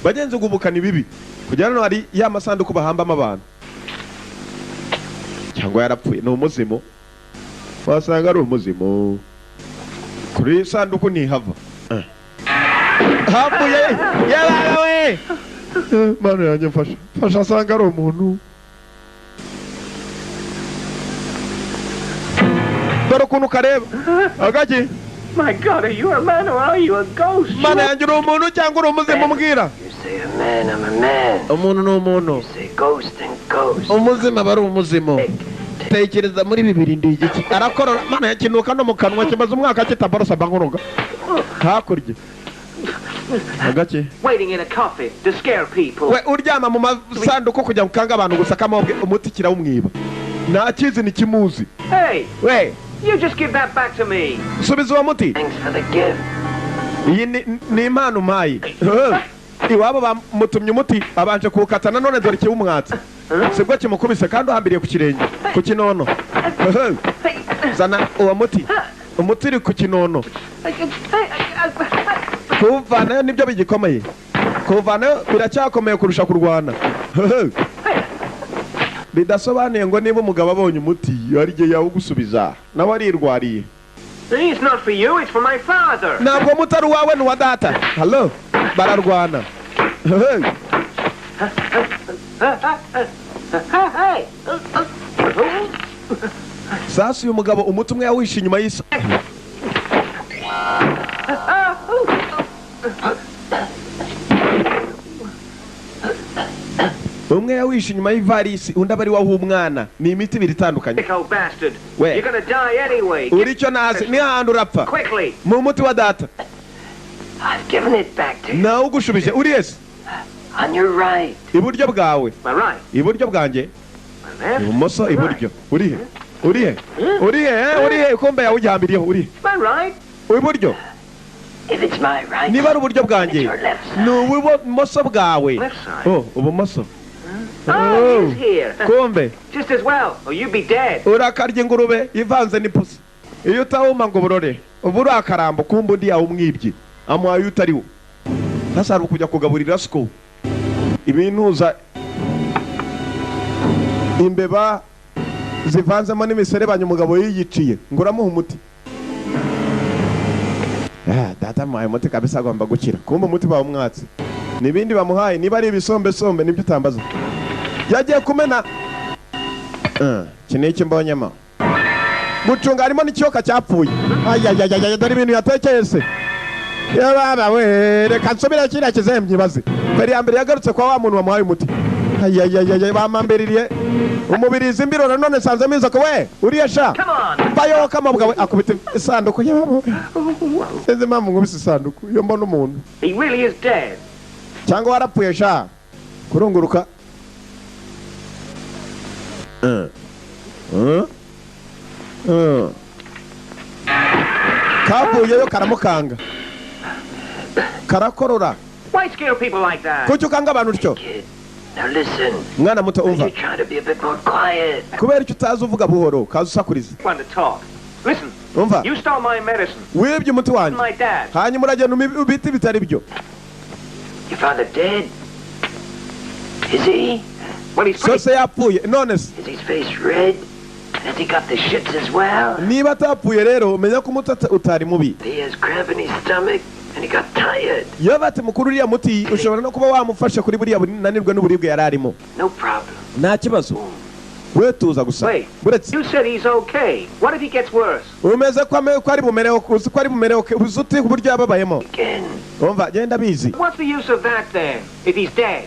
bagenzi gubukana ibibi kugira hano hari ya masanduku bahambamo abantu, cyangwa yarapfuye ni umuzimu, wasanga ari umuzimu. Kuri iyi sanduku ntihava. Hapfuye yabawe we. Mana yanjye, mfasha, mfasha, asanga ari umuntu. Dore ukuntu kareba agaki. My God, are you a man or are you a ghost? Mana yanjye, uri umuntu cyangwa uri umuzimu? Mbwira. You say a man, I'm a man. Umuntu ni umuntu. You say ghost and ghost. Umuzimu aba ari umuzimu. Tekereza muri bibiri, ndi igiki? Arakorora, mana, yakinuka no mu kanwa, kimaze umwaka kitaborosa bankuruga hakurya agaki. Waiting in a coffin to scare people. We uryama mu masanduku kugira ngo ukange abantu gusa, kamobwe umuti kirawumwiba, nta kizi ntikimuzi. Hey, we you just give that back to me. Subiza uwo muti. Thanks for the gift. Iyi ni impano umpaye. Iwabo bamutumye umuti, abanje kuwukata, nanone dore ikiwumwatse, sibwo kimukubise kandi uhambiriye ku kirenge, ku kinono. Zana uwo muti, umuti uri ku kinono. Kuwuvanayo nibyo bigikomeye, kuwuvanayo biracyakomeye kurusha kurwana. Bidasobanuye ngo niba umugabo abonye umuti hari igihe yawugusubiza, nawe arirwariye. It's not for you, it's for my father. Ntabwo muti ari uwawe, ni uwa data. Halo, bararwana. Hey! Sasa uyu mugabo umuti umwe yawishe inyuma y'isa. Umwe yawishe inyuma y'ivarisi, undi aba ari waho umwana. Ni imiti ibiri itandukanye. Sick old bastard. Where? You're gonna die anyway. Uri icyo nazi ni hahandi urapfa. Quickly. Mu muti wa data. I've given it back to you. Nawe ugushubije uri ese. On your right. Iburyo bwawe. My right. Iburyo bwanjye. My left. Ibumoso. My right. Iburyo urihe? Urihe? Urihe, eh? Urihe? Kumbe yawugihambiriyeho, urihe? My right. Iburyo. If it's my right, Niba ari uburyo bwanjye, it's your left side. Ni ubumoso bwawe. Left side. Oh, ubumoso. Oh, he's here. Kumbe. Just as well, or you'd be dead. Urakarya ingurube ivanze n'ipusi iyo utawuma ngo burore ubu uri akarambo. Kumbe undi yawumwibye, amuhaye utariwo. Sasa hari ukujya kugaburira siko ibintuza imbeba zivanzemo n'imiserebanya, umugabo yiyiciye ngo uramuha umuti. Ah, data amuhaye umuti kabisa, agomba gukira. Kumbe umuti bawumwatse n'ibindi bamuhaye, niba ari ibisombesombe nibyo utambaza yagiye kumena. Iki ni iki mbonyemo gucunga? Harimo n'ikiyoka cyapfuye. Ayayayaya, dore ibintu yatekeye se! Yababa we, reka nsubire kiriya kizehe myibaze. Mbere ya mbere yagarutse kwa wa muntu wamuhaye umuti. Ayayayaya, bamambeririye umubirizi mbiro, nanone nsanzemo inzoka. We, uriya sha! Come on. Vayo kamobwa we, akubita isanduku. Yababa we, sinzi impamvu nkubise isanduku iyo mbona umuntu. He really is dead. Cyangwa warapfuye sha, kurunguruka. Kavuyeyo karamukanga, karakorora. Why scare people like that? Kuki ukanga abantu utyo? Kid, now listen. Mwana muto, umva. You try to be a bit more quiet. Kubera icyo utazi uvuga buhoro, kaza usakuriza? Want to talk. Listen, Umva. you stole my medicine. Wibye umuti wanjye. My dad. Hanyuma uragenda ubite bitari byo. Your father dead? Is he? Well, he's pretty. Sose yapfuye none se? Is his face red? Has he got the shits as well? Niba atapfuye rero, menya ko umuti utari mubi. He has cramp in his stomach and he got tired. Iyo bati mukuru, uriya muti ushobora no kuba wamufasha kuri buriya bunanirwe n'uburibwe yari arimo. No problem. Nta kibazo, we tuza gusa. Wait. Buretse. You said he's okay. What if he gets worse? Umeze ko ko ari bumereho, uzi ko ari bumereho, uzi uti uburyo yababayemo. Again, Umva, genda bizi. What's the use of that then, if he's dead?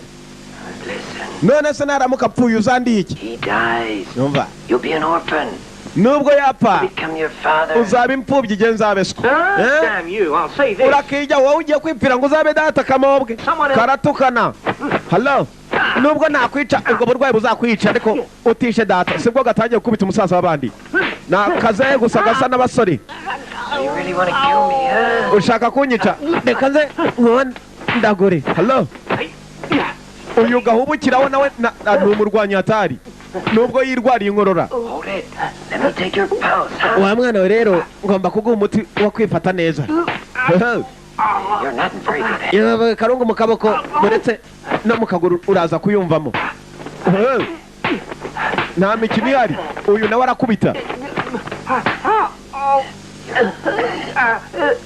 listen. None se naramuka apfuye, uzandiye iki? He dies. Numva. You'll be an orphan. Nubwo yapfa, Become your father. uzaba imfubyi, igihe nzabeswa. Eh? Damn you, I'll say this. Urakijya wowe, ugiye kwipfira ngo uzabe data? Kamobwe karatukana. Hello, nubwo nakwica, ubwo burwayi buzakwica, ariko utishe data. Sibwo gatangiye gukubita umusaza w'abandi, ni akazehe gusa gasa n'abasore. You really want to kill me, huh? Ushaka kunyica? Reka nze ndagure. Hello, uyu gahubukiraho nawe ni umurwanyi hatari, nubwo yirwariye inkorora. Hold it. Let me take your pulse, huh? Wa mwana we, rero ngomba kuguha umuti wo kwifata neza. You're not in very good health. Yewe, karungu mu kaboko, muretse no mu kaguru uraza kuyumvamo. Nta mikino ihari, uyu nawe arakubita.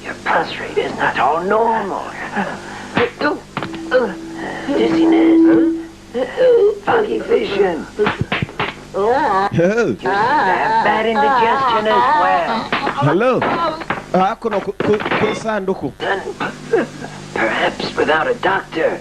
Your pulse rate is not all normal. Dizziness. Foggy vision. You seem to have bad indigestion as well. Hello, hakuno ku isanduku. Then, perhaps without a doctor,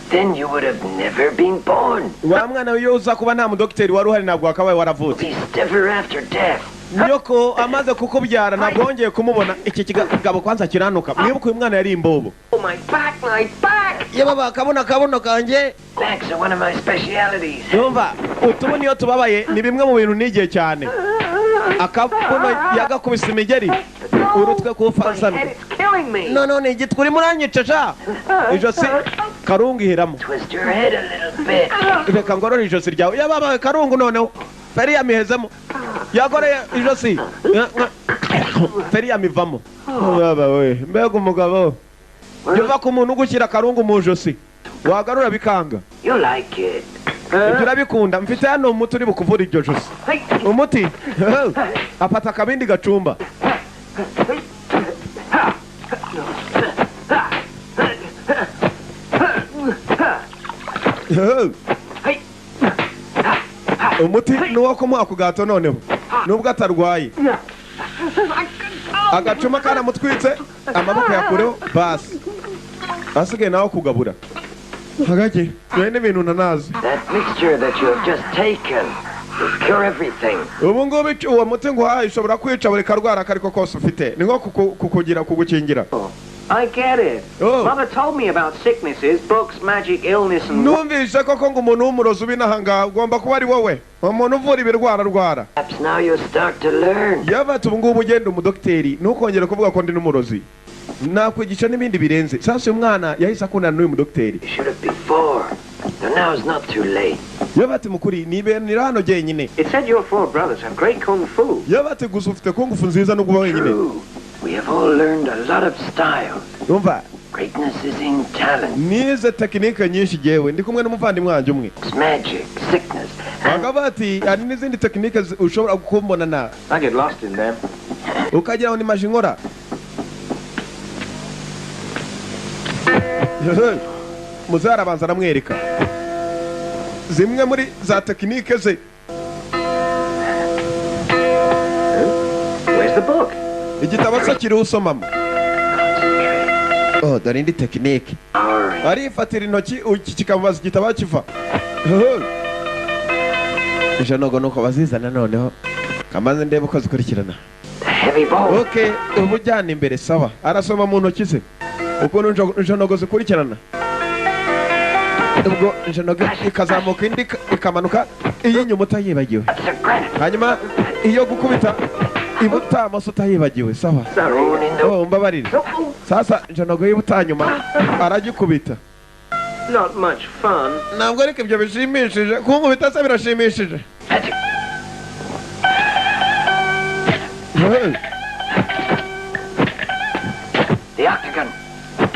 then you would have never been born. Wa mwana we, iyo uza kuba nta mudogiteri wari uhari, ntabwo wakabaye waravutse. Be stiffer after death. Nyoko amaze kukubyara, ntabwo wongeye kumubona. Iki kigabo kwanza kiranuka. Mwibuke, uyu mwana yari imbobo. Oh, my back, my back! Yewe, bakabona akabuno kanjye. Backs are one of my specialities. Yumva, utubu niyo tubabaye ni bimwe mu bintu nigiye cyane. Akabuno yagakubise imigeri, urutwe kuwufasana. Head, it's killing me. None ni igitwe, urimo uranyica sha. Ijosi karungu iheramo. Twist your head a little bit. Reka ngorore ijosi ryawe. Yababaye karungu, noneho feri yamihezemo, yagoreye ijosi, feri yamivamo. Baba we, mbega umugabo! Jya ku muntu ugushyira akarungu mu ijosi, wagarura bikanga. You like it. Ibyo urabikunda. Mfite hano umuti uri bukuvura iryo josi. Umuti, afata akabindi gacumba. Umuti ni uwo kumuha ku gato. Noneho nubwo atarwaye, agacuma karamutwitse, amaboko yakureho basi, asigaye nawe kugabura hagake bene n'ibintu nanazi. That mixture that you have just taken will cure everything. Ubu ngubu uwo muti nguhaye ushobora kwica buri karwara ako ariko kose ufite, ni nko kukugira kugukingira. I get it. Oh. Mother told me about sicknesses, books, magic, illness, and Numvise koko ngo umuntu w'umurozi uba inaha ngaha ugomba kuba ari wowe, umuntu uvura ibirwara rwara. Perhaps now you'll start to learn. Yaba ubu ngubu ugenda umudogiteri, ntukongere kuvuga ko ndi n'umurozi, nakwigisha n'ibindi birenze. Sasa uyu mwana yahise akundana n'uyu mudogiteri. You should have before. Though now it's not too late. Yaba ati mukuri nibenira hano jyenyine. It said your four brothers have great kung fu. Yaba ati gusa ufite kung fu nziza nubwo uba wenyine. True. We have all learned a lot of styles. Numva. Greatness is in talent. Nize tekinike nyinshi jyewe, ndi kumwe n'umuvandimwe wanjye umwe. It's magic, sickness, and Bakaba bati hari n'izindi tekinike ushobora kumbona na I get lost in them. ukagira ngo ni maji nkora. Muzehe arabanza aramwereka zimwe muri za tekinike ze. Where's the book? Igitabo se kiriho usomamo? Oh, dore indi tekinike. our Arifatira intoki iki kikamubaza igitabo aho kiva. Ijonogo nuko bazizana. Noneho kamaze ndebe uko zikurikirana. The heavy bow. Okay, ubu ujyana imbere. Sawa, arasoma mu ntoki ze ukuntu injonogo zikurikirana, ubwo injonogo ikazamuka, indi ikamanuka, iy'inyuma utayibagiwe. That's a granite. Hanyuma iyo gukubita ibutamoso utayibagiwe. Sawa. Thrown in the Oh, mbabarire. Sasa injonogo y'ibutanyuma aragikubita. Not much fun. Ntabwo ariko ibyo bishimishije, kunkubita se birashimishije? Magic. Hey, The octagon.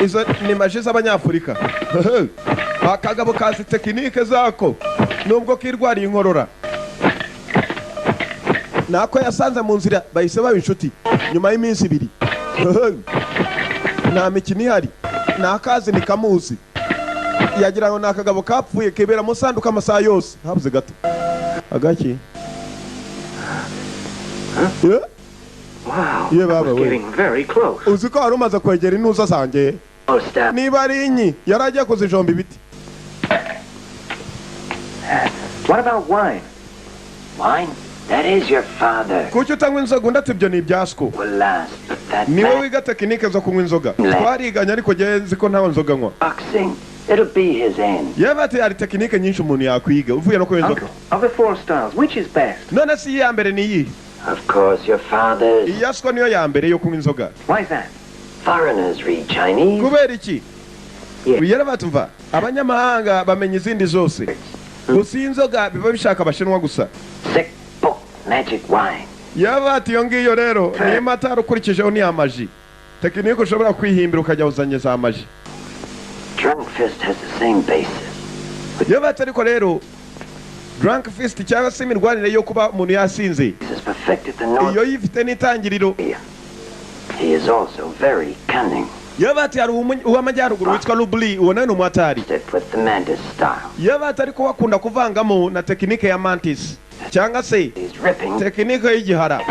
Izo ni maji z'abanyafurika. Akagabo kazi tekinike zako nubwo kirwariye inkorora. Nako yasanze mu nzira, bahise baba inshuti nyuma y'iminsi 2. Nta mikino ihari, nakazi nikamuzi, yagira ngo ni akagabo kapfuye kibera mu sanduku amasaha yose. Habuze gato agaki. Yeah. Wow. Yeah, I Baba, was wait. getting very close. Uzi ko wari umaze kwegera intuza zanjye? Oh, stop. Niba ari inyi yari agiye kuzijomba ibiti. What about wine? Wine? That is your father. Kuki utanywa inzoga? Undi ati ibyo ni ibyasiko. Will last, but that Niwe man wiga tekinike zo kunywa inzoga, twariganye, ariko njyewe nzi ko ntawe nzoga nywa. Boxing, it'll be his end. Yewe, ati hari tekinike nyinshi umuntu yakwiga uvuye no kunywa inzoga. Uncle, of the four styles, which is best? None se iya mbere ni iyihe? Of course, your father's. Iyasiko niyo ya mbere yo kunywa inzoga. Why is that? Foreigners read Chinese. Kubera iki? Yeah. Yarabatumva abanyamahanga bamenya izindi zose, gusa iyi nzoga biba bishaka abashinwa gusa. Sick book, magic wine. Yaba ati iyo ngiyo rero niyo mata ukurikijeho ni amaji, tekinike ushobora kwihimbira ukajya uzanye za maji. Drunk Fist has the same basis. Yaba ati ariko rero drunk fist cyangwa se imirwanire yo kuba umuntu yasinze, He has perfected the North. iyo yifite n'itangiriro. He is also very cunning. Yaba ati hari uw'amajyaruguru witwa Rubuli, uwo nawe ni umuhatari. It with the Mantis style. Yaba ati ariko bakunda kuvangamo na tekinike ya mantis cyangwa se He's ripping. tekinike y'igihara,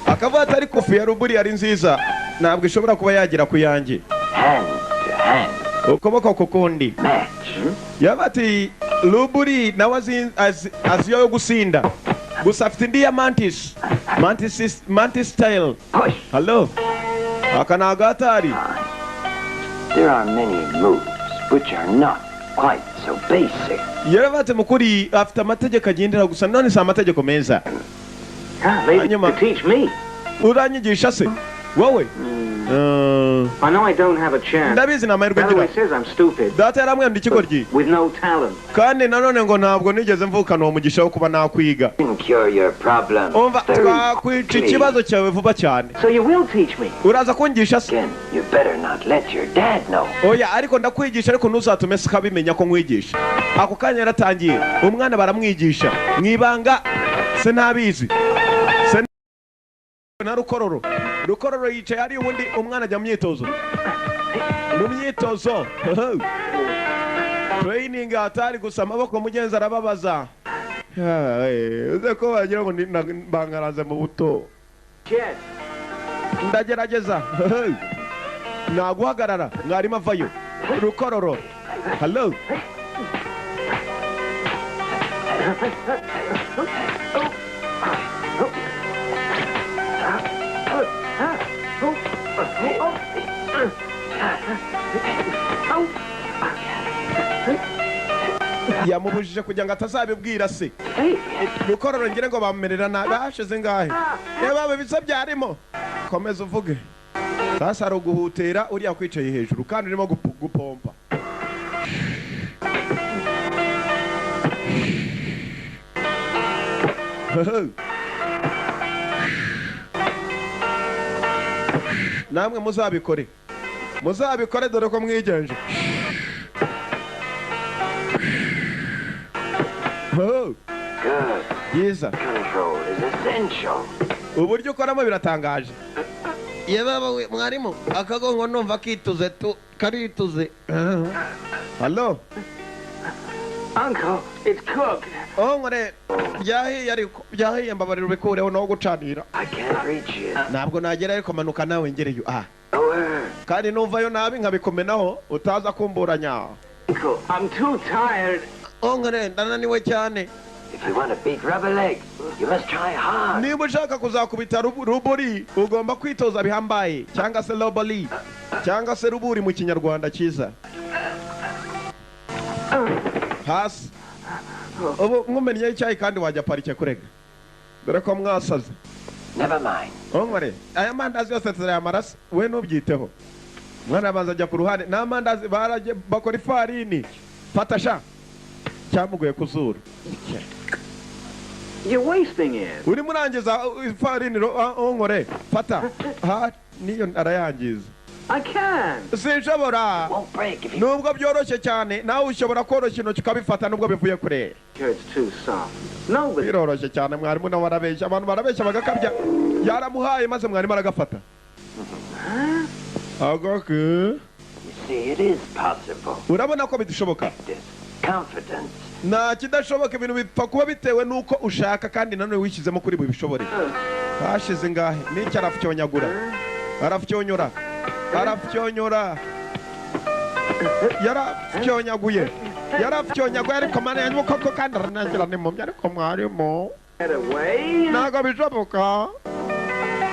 akavuga ati ariko ifu ya Ruburi ari nziza, ntabwo ishobora kuba yagera ku yanjye. Hand to hand Ukuboko ku kundi. Match. Yaba ati Ruburi nawe azi iyo yo gusinda, gusa afite indi ya mantis style. Push. Hello, aka ni agatari. There are many moves which are not quite so basic. Yarabatse mukuri afite amategeko agendera, gusa none si amategeko meza. Ah, maybe you Hanyuma- could teach me. Uranyigisha se wowe? I know I don't have a chance. Ndabizi ni amahirwe By the ngira. way, says I'm stupid. Data yarambwiye ikigoryi. With no talent. Kandi nanone ngo ntabwo nigeze mvukana uwo mugisha wo kuba nakwiga. Can cure your problem Umva, very twakwica quickly. ikibazo cyawe vuba cyane. So you will teach me. Uraza kungisha se? Again, you better not let your dad know. Oya, ariko ndakwigisha, ariko ntuzatume se kabimenya ko nkwigisha. Ako kanya yaratangiye, umwana baramwigisha mu ibanga, se ntabizi, se na Rukororo. Rukororo yicaye ari ubundi, umwana ajya mu myitozo, training atari gusa amaboko, mugenzi arababaza. Uze ko wagira ngo bangaranze mu buto. Yes. Ndagerageza nta guhagarara, mwarimu avayo. Rukororo, hello. Yamubujije kugira ngo atazabibwira se. Rukororo ngire ngo bamumerera nabi, hashize ngahe reba ibisa byarimo. Komeza uvuge sasa, ari uguhutera uriya kwicaye hejuru kandi urimo gupompa. Namwe muzabikore, muzabikore, dore ko mwigenje. Good. Byiza. Control is essential. Uburyo ukoramo biratangaje. Yebaba we, mwarimu, akagongo numva kituze tu karituze. Hallo. Uncle, it's cooked. Oh, nkore byahiye, ariko byahiye, mbabarira ubikureho no gucanira. I can't reach it. Ntabwo nagera, ariko manuka nawe ngereyo ah. Lower. Kandi numvayo nabi nkabikomenaho utaza kumburanya. Uncle, I'm too tired. Oh, nkore ndananiwe cyane. If you want to beat Rubber Leg, you must try hard. Niba ushaka kuzakubita Ruburi ugomba kwitoza bihambaye, cyangwa se Roboli cyangwa se Ruburi mu Kinyarwanda cyiza. Hasi ubu nkumennyeho icyayi kandi wajya parike kurega, dore ko mwasaze. Never mind. Onkore aya mandazi yose turayamara se? We ntubyiteho. Mwana abanza ajya ku ruhande n'amandazi barajye bakora ifarini, fata sha cyamuguye ku zuru. You're wasting it. Urimo urangiza ifarini onkore fata ha niyo arayangiza. I can. Sinshobora. Won't break if you. Nubwo byoroshye cyane, nawe ushobora koroshya intoki ukabifata nubwo bivuye kure. It's too soft. No, but Biroroshye cyane, mwarimu nawe arabeshya, abantu barabeshya bagakabya. Yaramuhaye maze mwarimu aragafata agake. You see, it is possible. Urabona ko bidashoboka. This confidence. Nta kidashoboka, ibintu bipfa kuba bitewe n'uko ushaka kandi nanone wishyizemo kuri bubishobore. Hashize ingahe n'icyo arafyonyagura, arafyonyora, arafyonyora, yarafyonyaguye. Yarafyonyagwa ariko mana yanyu koko kandi aranangira ni mumye ariko mwarimu ntabwo bishoboka.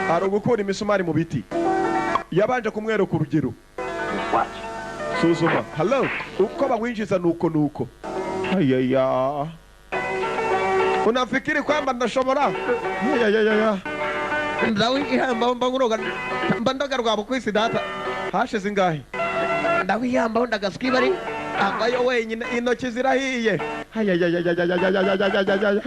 Hari ugukura imisumari mu biti. Yabanje kumwereka urugero. Suzuma. Hello. Uko bawinjiza nuko nuko. Ayaya. Unafikiri kwamba ndashobora? Ayayaya. Ndawihamba mbanguroga mbandoga rwabo kwisi data. Hashize ingahe? Ndawihamba ndagasuka avayo wenyine intoki zirahiye. Ayayayayayayayayayayaya.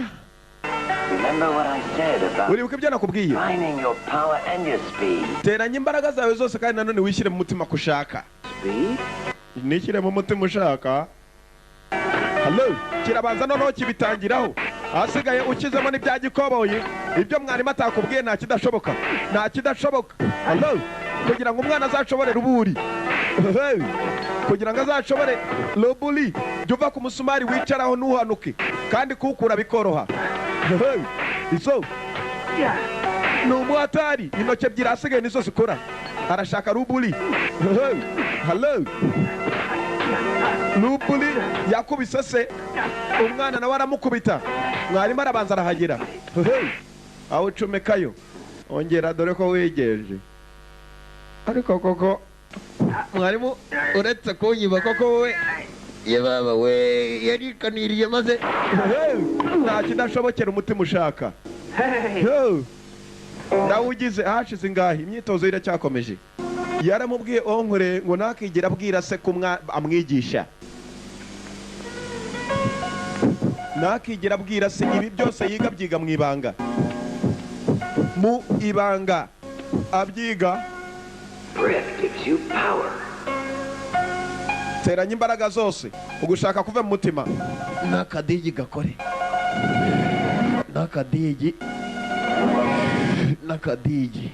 Remember what I said about Uribuka ibyo nakubwiye? finding your power and your speed. Teranya imbaraga zawe zose kandi nanone wishyire mu mutima kushaka. Speed? Nishyire mu mutima ushaka. Hello, kirabanza noneho kibitangiraho. Asigaye ukizemo n'ibya gikoboyi. Ibyo mwarimu atakubwiye nta kidashoboka. Nta kidashoboka. Hello, kugira ngo umwana azashobore ruburi. Hey, kugira ngo azashobore ruburi. Jya uva ku musumari wicaraho ntuhanuke kandi kuwukura bikoroha. Hey, izo ni umuhatari. Intoki ebyiri asigaye nizo zikora. Arashaka ruburi. Hey, hello. Ruburi yakubise se umwana nawe aramukubita. Mwarimu arabanza arahagera. Hey, aho ucomekayo ongera dore ko wigeje. Ariko koko mwarimu uretse kunyiba koko wowe yababa we yarikaniriye maze. Hey, nta kidashobokera umutima ushaka. Hey. Ndawugize hashize ingahe imyitozo iracyakomeje. Yaramubwiye onkure ngo ntakigera abwira se ko amwigisha. Ntakigera abwira se ibi byose yiga byiga mu ibanga. Mu ibanga abyiga. Breath gives you power. Teranya imbaraga zose ugushaka kuva mu mutima. N'akadigi gakore. N'akadigi. N'akadigi.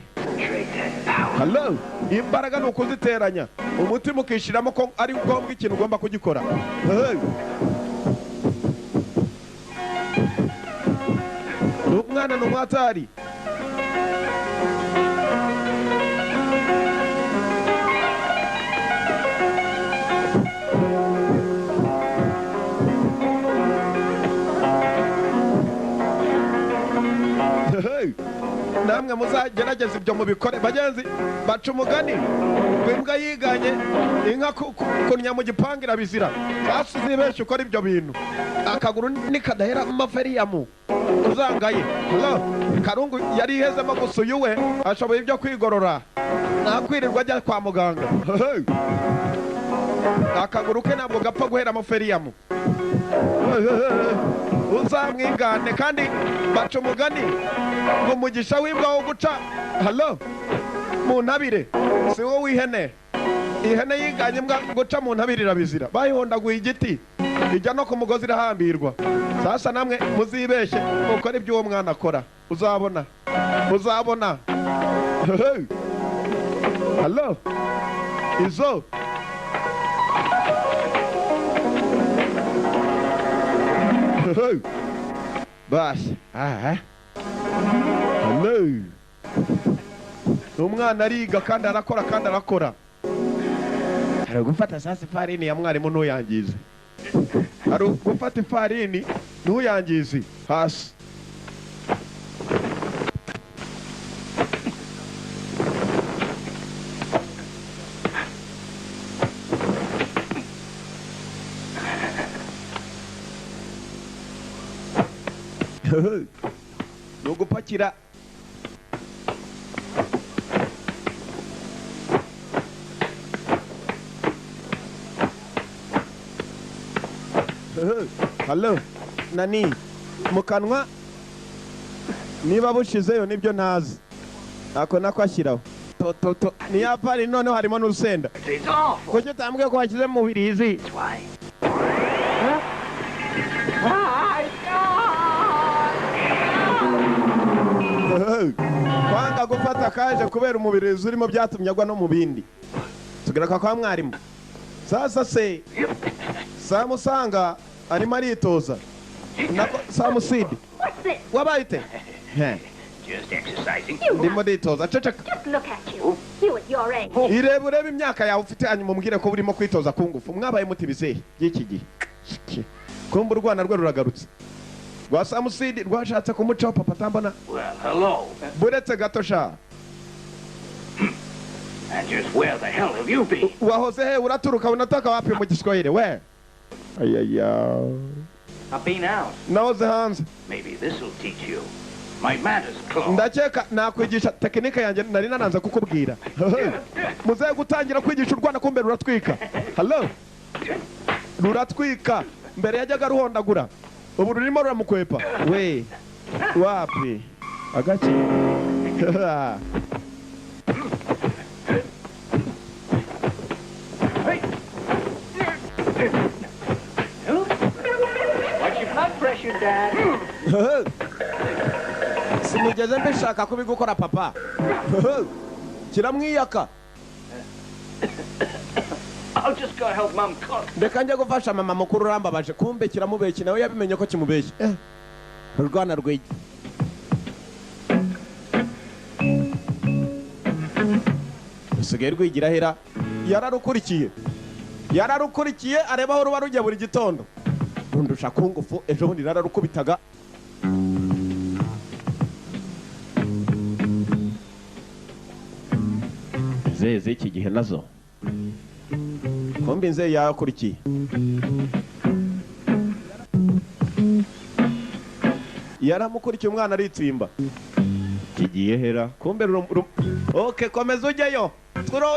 Hello, imbaraga ni ukuziteranya umutima ukishiramo ko ari ngombwa ikintu ugomba kugikora. Hey. Umwana ni umwatari. Hey. Namwe muzagerageza ibyo mubikore bagenzi. Baca umugani ngo imbwa yiganye inka kunnya mu gipangu irabizira. Sasa uzibeshye ukora ibyo bintu akaguru nikadahera amaferiyamu uzangaye. Hello, Karungu yari ihezemo gusa uyu we ashoboye ibyo kwigorora ntakwirirwa ajya kwa muganga. Hey. Akaguru ke ntabwo gapfa guhera amaferiyamu. Uzamwigane kandi baca umugani ngo umugisha w'imbwa wo guca hello mu ntabire si wo w'ihene. Ihene yiganye imbwa guca mu ntabire irabizira. Bayihondaguye igiti ijya no ku mugozi irahambirwa. Sasa namwe muzibeshye mukora ibyo uwo mwana akora. Uzabona. Uzabona. Hello. Izo. Basi. Aha. Hello. Umwana ariga kandi arakora kandi arakora. Hari gufata sasa ifarini ya mwarimu ntuyangize. Hari gufata ifarini ntuyangize hasi. No gupakira. Hello, nani mu kanwa niba bushizeyo nibyo ntazi ako nako ashyiraho to ni yapari noneho harimo n'urusenda. Kuki utambwiye ko washyize mu birizi? Kwanga gufata kaje kubera umubirizi urimo byatumye agwa no mu bindi. Tugaruka kwa mwarimu. Sasa se Samusanga arimo aritoza. Nako Samusidi. Wabaye ute? Ndimo nditoza. Ceceka. Irebe urebe imyaka yawe ufite hanyuma umbwire ko urimo kwitoza ku ngufu. Mwabaye muti bizehe by'iki gihe. Kumva urwana rwe ruragarutse rwa Samusidi rwashatse kumucaho papa atambona. Well, hello. Buretse gato sha. And just where the hell have you been? Wahoze he? Uraturuka unatoka wapi mu Giswahili we? Ayaya. I've been out. Nahoze hanze. Maybe this'll teach you. My mantis claw. Ndakeka nakwigisha tekinike yanjye nari nananze kukubwira. Muzehe gutangira kwigisha urwana kumbe ruratwika. Hello. Ruratwika. Mbere yajyaga ruhondagura. Ubu rurimo ruramukwepa. We. Wapi? Agaki. What's your blood pressure, Dad? Sinigeze mbishaka kubigukora papa. Kiramwiyaka. I'll just go help Mum cook. Reka njye gufasha mama mukuru urambabaje. Kumbe kiramubeshye nawe yabimenye ko kimubeshye. Urwana rwigi. Rusigaye rwigira hera. Yararukurikiye. Yararukurikiye areba aho ruba rujya buri gitondo. Rundusha kungufu ejo bundi nararukubitaga. Zeze iki gihe nazo. Kumbe inze yakurikiye. Yaramukurikiye umwana aritsimba. Kigiye hera. Kumbe okay, komeza ujyeyo.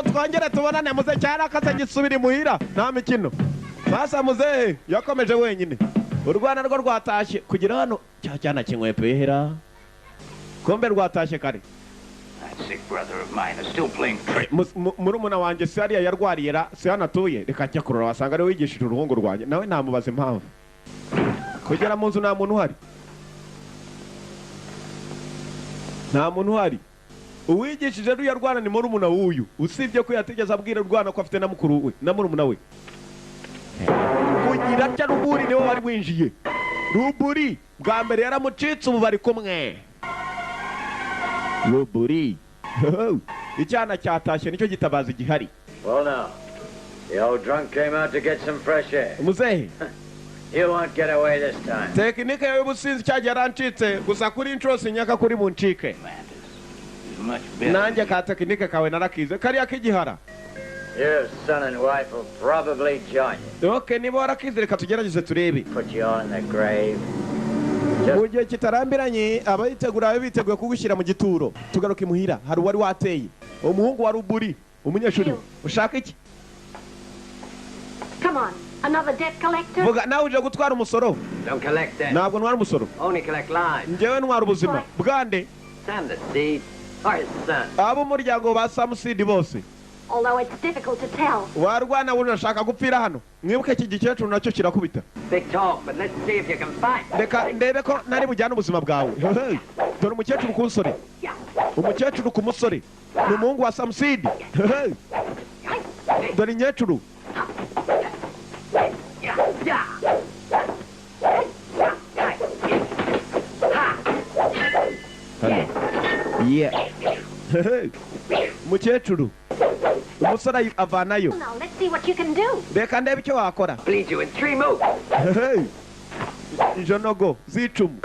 Twongere tubonane muze cyarakase gisubira imuhira nta mikino. Sasa muzehe yakomeje wenyine. Urwana rwo rwatashye kugira hano cyana kinkwepeye hera. Kumbe rwatashye kare. That sick brother of mine is still playing tricks. Murumuna wanjye si hariya yarwariye ra si hano atuye. Reka njya kurora wasanga ariwe wigishije uruhungu rwanjye. Nawe namubaza impamvu. Kugera mu nzu nta muntu uhari. Nta muntu uhari. Uwigishije ruya rwana ni murumuna w'uyu. Usibye ko yatigeze abwira rwana ko afite na mukuru we na murumuna we. Kugira cya ruburi niwe wari winjiye. Ruburi bwa mbere yaramucitse ubu bari kumwe. Ruburi. Icyana cyatashye nicyo gitabaza gihari. Well now, the old drunk came out to get some fresh air. Muzehe. You won't get away this time. Tekinike y'ubusinzi cyagiye yarancitse gusa kuri inshuro sinyaka kuri buncike. Nanjye ka tekinike kawe narakize kariya k'igihara. Your son and wife will probably join you. Okay, niba warakize reka tugerageze turebe. Put you all in the grave. Mu gihe kitarambiranye abayitegura biteguye kugushyira mu gituro. Tugaruke imuhira hari uwari wateye. Umuhungu wa Ruburi, umunyeshuri. Ushaka iki? Come on, another debt collector? Vuga nawe uje gutwara umusoro. Don't collect that. Ntabwo ntwara umusoro. Only collect lives. Njyewe ntwara ubuzima. Bwande. Sam the seed or his son. Abo umuryango ba Samusidi bose. Although it's difficult to tell. Warwana urashaka gupfira hano. Mwibuke iki gikecuru nacyo kirakubita. Big talk, but let's see if you can fight. Reka ndebe ko nari bujyane ubuzima bwawe. Dore umukecuru ku musore. Umukecuru ku musore. Ni umuhungu wa Samusidi. Dore inyecuru. Yeah. Umukecuru. Umusore avanayo. Now let's see what you can do. Reka ndebe icyo wakora. Bleed you in 3 moves. Ijonogo zicumu.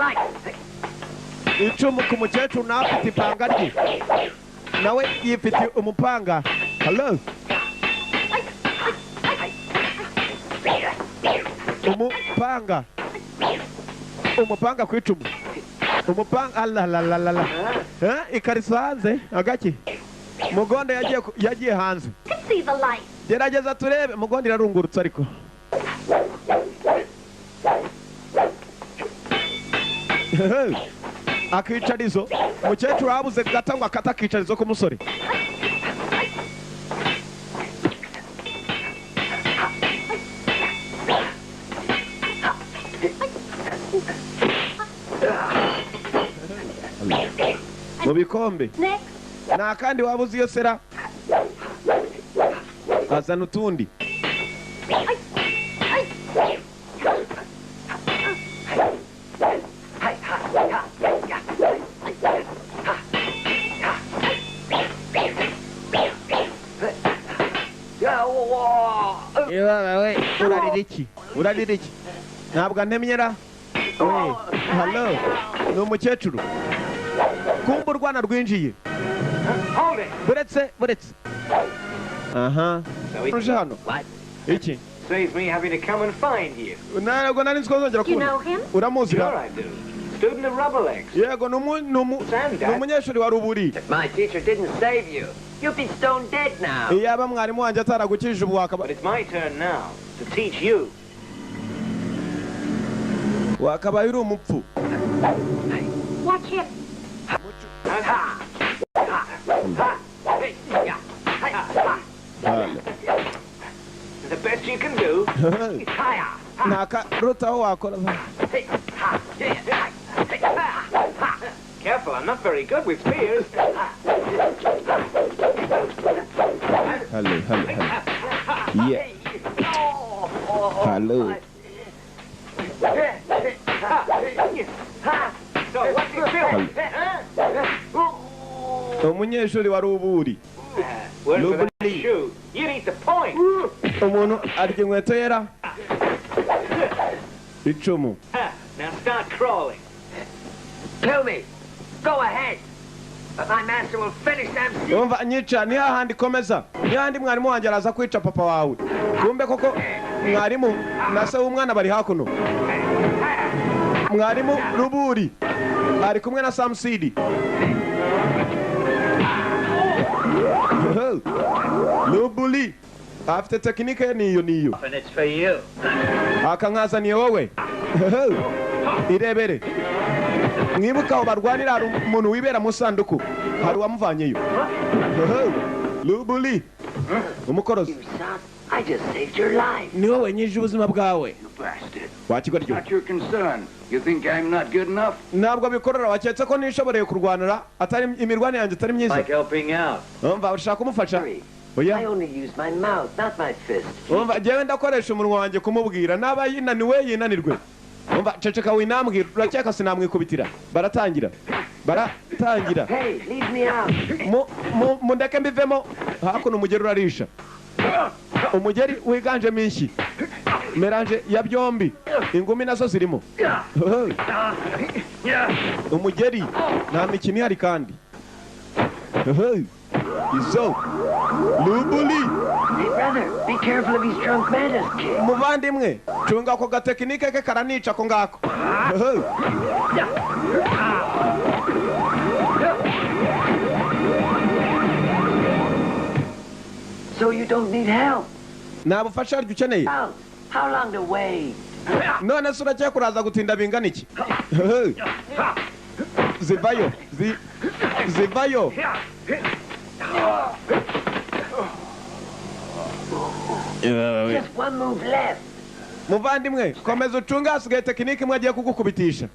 Icumu ku mukecuru nawe afite ipanga rye. Nawe yifite umupanga. Hello. Umupanga. Umupanga ku icumu. Umupanga Allah la la la la. Ikariso hanze agaki. Mugonde yagiye hanze. Gerageza turebe Mugonde irarungurutse ariko. Akicarizo mukecuru abuze gatangwa akata akicarizo ku musore. Mu bikombe. Nta kandi wabuze iyo sera. Azana utundi. Urarira iki? Urarira iki? Ntabwo antemyera we. Hello, ni umukecuru. Kumva urwana rwinjiye. Hold it. Buretse, buretse. Aha, uje hano iki? Saves me having to come and find you. Ntabwo nari nzi ko nzongera You kubona. know him? Uramuzi? Sure I do. Student of Rubberlegs. Yego, ni umunyeshuri wa Ruburi. My teacher didn't save you. You'd be stone dead now. Iyaba mwarimu wanjye ataragukijije, ubu wakaba But it's my turn now to teach you. wakabaye uri umupfu. Watch him. Ha! Ha! Ha! Hey, yeah. Hey, ha. The best you can do. Hi-ya. Nta karutaho wakora. Hey, ha. Yeah, yeah. Hey, ha. Ha. Careful, I'm not very good with spears. Hello, hello, hello, yeah, hello. So what's it feel? Umunyeshuri wa Ruburi. Word for that shoe. You'd eat the point. Umuntu arya inkweto yera icumu. Now start crawling. Kill me. Go ahead. But my master will finish them. Umva, nyica ni hahandi, komeza ni hahandi, mwarimu wanjye araza kwica papa wawe. Kumbe koko mwarimu na se w'umwana bari hakuno. Mwarimu Ruburi ari kumwe na Samusidi. Ruburi afite tekinike ye, niyo niyo. And it's for you. Akankazaniye wowe, irebere. Mwibuka aho barwanira hari umuntu wibera mu sanduku, hari uwamuvanyeyo. Ruburi umukorozi. You son, I just saved your life. Ni wowe nyije ubuzima bwawe. You bastard. Wakigoryo. Not your concern. You think I'm not good enough? Ntabwo bikorora, waketse ko nishoboreye kurwanira, atari imirwanire yanjye itari myiza? Like helping out. Umva, ushaka kumufasha? I Oya. only use my mouth, not my fist. Umva, njyewe ndakoresha umunwa wanjye kumubwira, naba yinaniwe yinanirwe. Umva, ceceka winambwira. Urakeka sinamwikubitira? Baratangira, baratangira. Hey, leave me out. Mundeke mbivemo. Hakuno umugeri urarisha, umugeri wiganjemo inshyi, mélange ya byombi, ingumi nazo zirimo. Umugeri nta mikino ihari kandi izo Rubuli. Hey, brother, be careful of his drunk mantis kick. Muvandimwe, cunga ako gatekinike ke, karanica ako ngako. So you don't need help. Nta bufasha aryo ukeneye. Out. How long to wait? None se urakeka uraza gutinda bingana iki? Zivayo, zivayo. Just one move left. Muvandimwe, komeza ucunge, hasigaye tekinike imwe agiye kugukubitisha.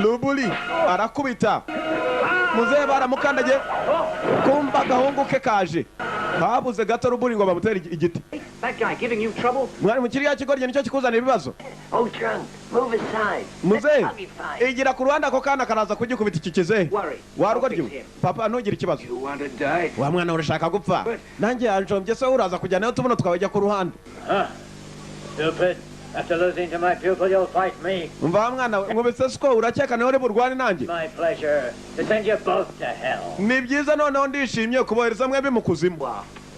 Rubuli arakubita, muzehe baramukandagiye. Kumva agahungu ke kaje, habuze gato Rubuli ngo bamutere igiti. That guy giving you trouble? Mwari mu kiriya kigoryi nicyo kikuzanira ibibazo. Oh, drunk, move aside. Muzehe, Let's buggy fight. igira ku ruhande, ako kana karaza kugikubita iki kizehe. Worry. Warugoryi, papa, ntugire ikibazo. You want to die? Wa mwana, urashaka gupfa? Nanjye yanjombye se, uraza kujyanayo tubuno twabajya ku ruhande. Stupid. After losing to my pupil, you'll fight me. Umva wa mwana we, nkubise siko urakeka niwe uri burwane nanjye? My pleasure to send you both to hell. Ni byiza, noneho ndishimye kubohereza mwembi mu kuzimu.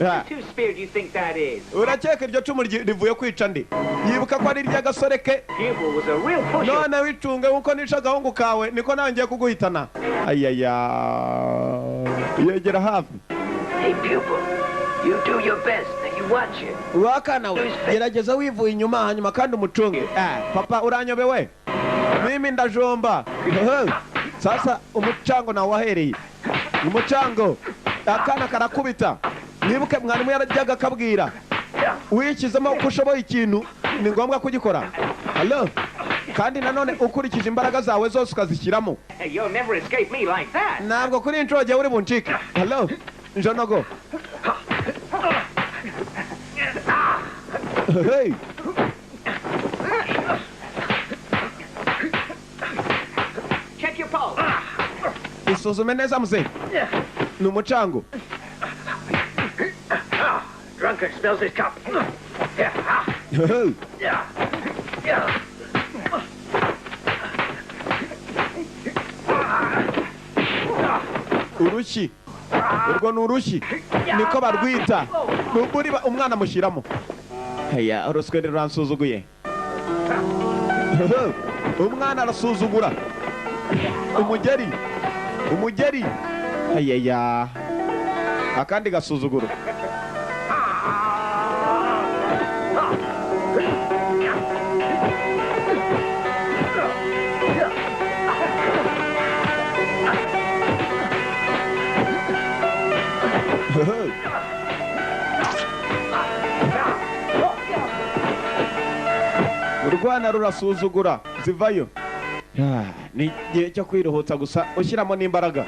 Ha. Whose spear do you think that is? Urakeka iryo cumu rivuye kwica ndi? Yibuka ko ari iry'agasore ke. Pupil was a real pusher. None wicunge, nkuko nishe agahungu kawe niko nawe ngiye kuguhitana. Ayaya, yegera hafi. Hey, pupil, you do your best and you watch it. Wakana we, gerageza wivuye inyuma, hanyuma kandi umucunge. Ah, papa, uranyobewe, mimi ndajomba. Sasa umucango nawe wahereye umucango, akana karakubita. Mwibuke mwarimu yarajyaga akabwira, wishyizemo ko ushoboye ikintu ni ngombwa kugikora. Hello, kandi nanone ukurikije imbaraga zawe zose ukazishyiramo. Hey, you'll never escape me like that. Ntabwo kuri iyi nshuro jyewe uri buncike. Hello, njonogo. Hey. Check your pulse. Isuzume neza muzehe, ni umucango. Drunkard spills his cup. Yeah. Yeah. Yeah. Urushyi, urwo ni urushyi, niko barwita. Ruburi umwana amushyiramo. Heya, uruswende ruransuzuguye. Umwana arasuzugura umugeri, umugeri. Heya, akandi gasuzuguro. Urwana rurasuzugura zivayo. Ni igihe cyo kwiruhutsa gusa, ushyiramo n'imbaraga.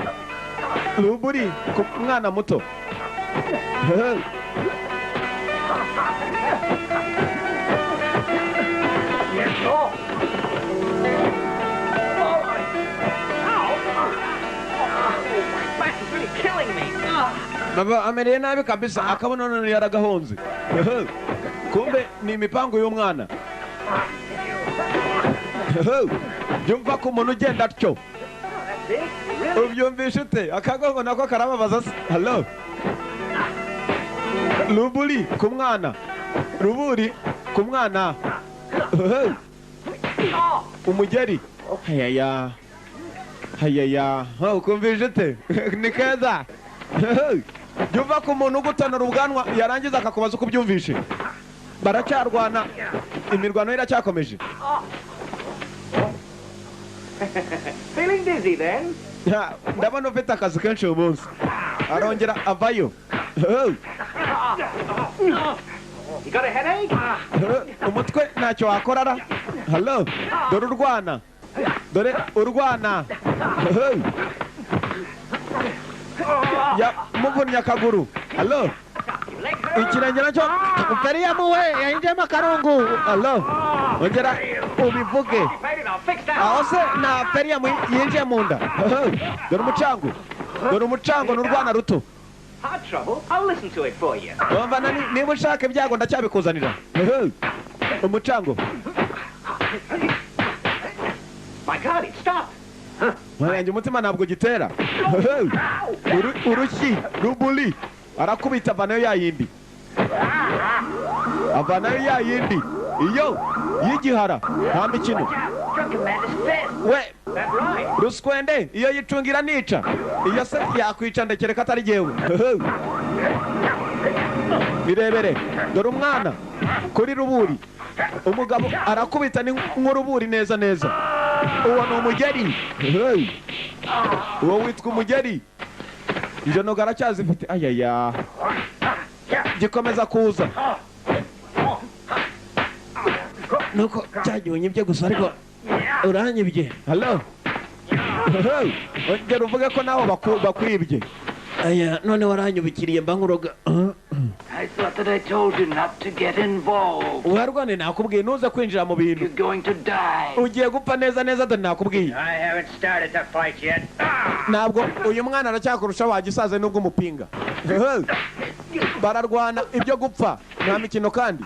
Ruburi ku mwana muto. Baba amereye nabi kabisa, akabona none yaragahonze. Kumbe ni imipango y'umwana. Byumva ko umuntu ugenda atyo ubyumvisha ute? Akagongo nako karababaza se. Hello, ruburi ku mwana, ruburi ku mwana. Umugeri. Hayaya, hayaya, ukumvisha ute? Ni keza. Byumva ko umuntu ugutanura ubwanwa yarangiza akakubaza uko ubyumvishe. Baracyarwana, imirwano iracyakomeje. Feeling dizzy then? Ndabona ufite akazi kenshi uyu munsi. Arongera avayo. You got a headache? Umutwe ntacyo wakora ra. Hello, dore urwana, dore urwana. Yamuvunnye akaguru. Hello, ikirenge nacyo Feriyamu we yayinjiyemo akarungu. Hello, ongera ubivuge. Aho se na feriyamu yinjiye mu nda. Dore umucango, dore umucango ni urwana ruto. Wumva niba ushaka ibyago ndacyabikuzanira. Umucango. Mwanange umutima ntabwo ugitera. Urushyi rubuli arakubita, avanayo ya yindi, avanayo ya yindi iyo y'igihara. Nta mikino we ruswende, iyo yicungira nica, iyo se yakwica ndekereka atari jyewe. Birebere, dore umwana kuri ruburi. Umugabo arakubita ni nk'uruburi neza neza. Uwo ni umugeri, uwo witwa umugeri. Ijo aracyazifite. Ayaya, gikomeza kuza. Nuko cyagiye unyibye gusa, ariko uranyibye. Hello, ongera uvuge ko nawe bakwibye. Aya, none waranyubikiriye mba nkuroga. I thought that I told you not to get involved. Warwane nakubwiye ntuze kwinjira mu bintu. You're going to die. Ugiye gupfa neza neza, dore nakubwiye. I haven't started to fight yet. Ntabwo uyu mwana aracyakurusha wagisaze nubwo umupinga. Bararwana ibyo gupfa, nta mikino kandi.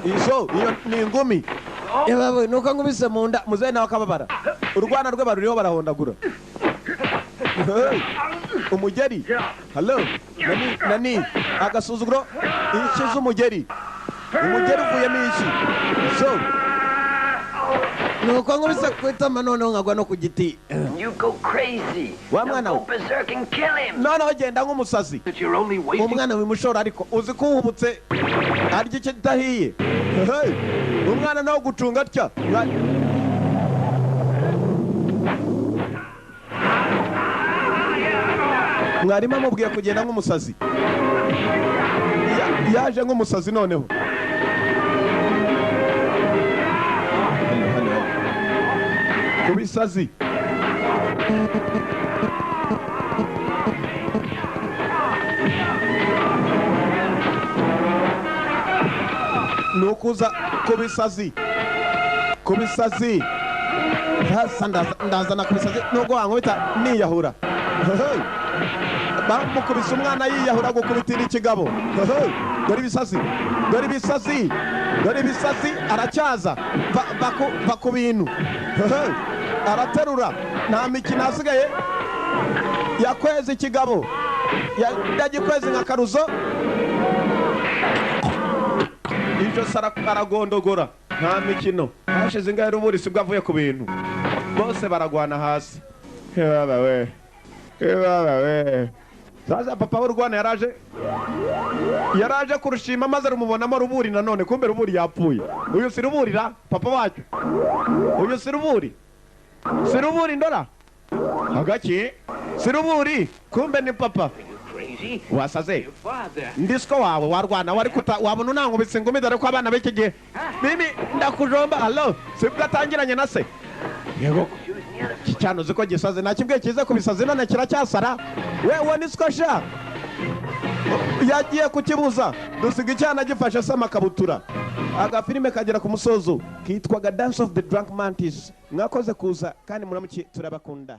Izo iyo ni ingumi. Yewe, nuko nkubise mu nda. Muzehe nawe akababara. Urwana rwe baruriho barahondagura. Umugeri. Hello, nani nani agasuzuguro inshyi z'umugeri. Umugeri uvuyemo inshyi. So nuko nkubise ku itama noneho nkagwa no ku giti. You go crazy. Wa mwana Go berserk and kill him. Noneho genda nk'umusazi. That you're only wasting. Umwana wimushora, ariko uzi ko uhubutse arya ikidahiye. Umwana nawe gucunga atya. Mwarimu amubwiye kugenda nk'umusazi. Yaje nk'umusazi noneho. Kubisazi. Nukuza kubisazi, kubisazi. Hasa ndazana kubisazi nubwo wankubita niyahura. Bamukubise umwana yiyahura gukubitira ikigabo. Hehe, dore ibisazi, dore ibisazi, dore ibisazi! Aracyaza. Va ku bintu. Hehe, araterura, nta mikino asigaye. Yakweza ikigabo, yagikweza nka karuzo ijosi, aragondogora, nta mikino. Hashize ingahe ruburi sibwo avuye ku bintu, bose baragwana hasi. Baba we, baba we! Sasa papa w'urwana yaraje kurushima maze rumubonamo ruburi nanone. Kumbe ruburi yapfuye. Uyu si ruburira papa wacu, uyu si ruburi, si ruburi. Ndora hagaki, si ruburi, kumbe ni papa. Crazy. Wasaze? Father. Ndisiko wawe warwana wari kuta wabona unankubise ingumi. Dore ko abana b'iki gihe, mimi ndakujomba. Allo, sibwo atangiranye na se. Yego, iki cyane uzi ko gisaze? Nakibwiye kize kubisazi none kiracyasara. We, uwo ni siko sha yagiye kukibuza, dusiga icyana gifashe se amakabutura. Agafilime kagera ku musozo, kitwaga Dance of the Drunk Mantis. Mwakoze kuza kandi muramuke, turabakunda.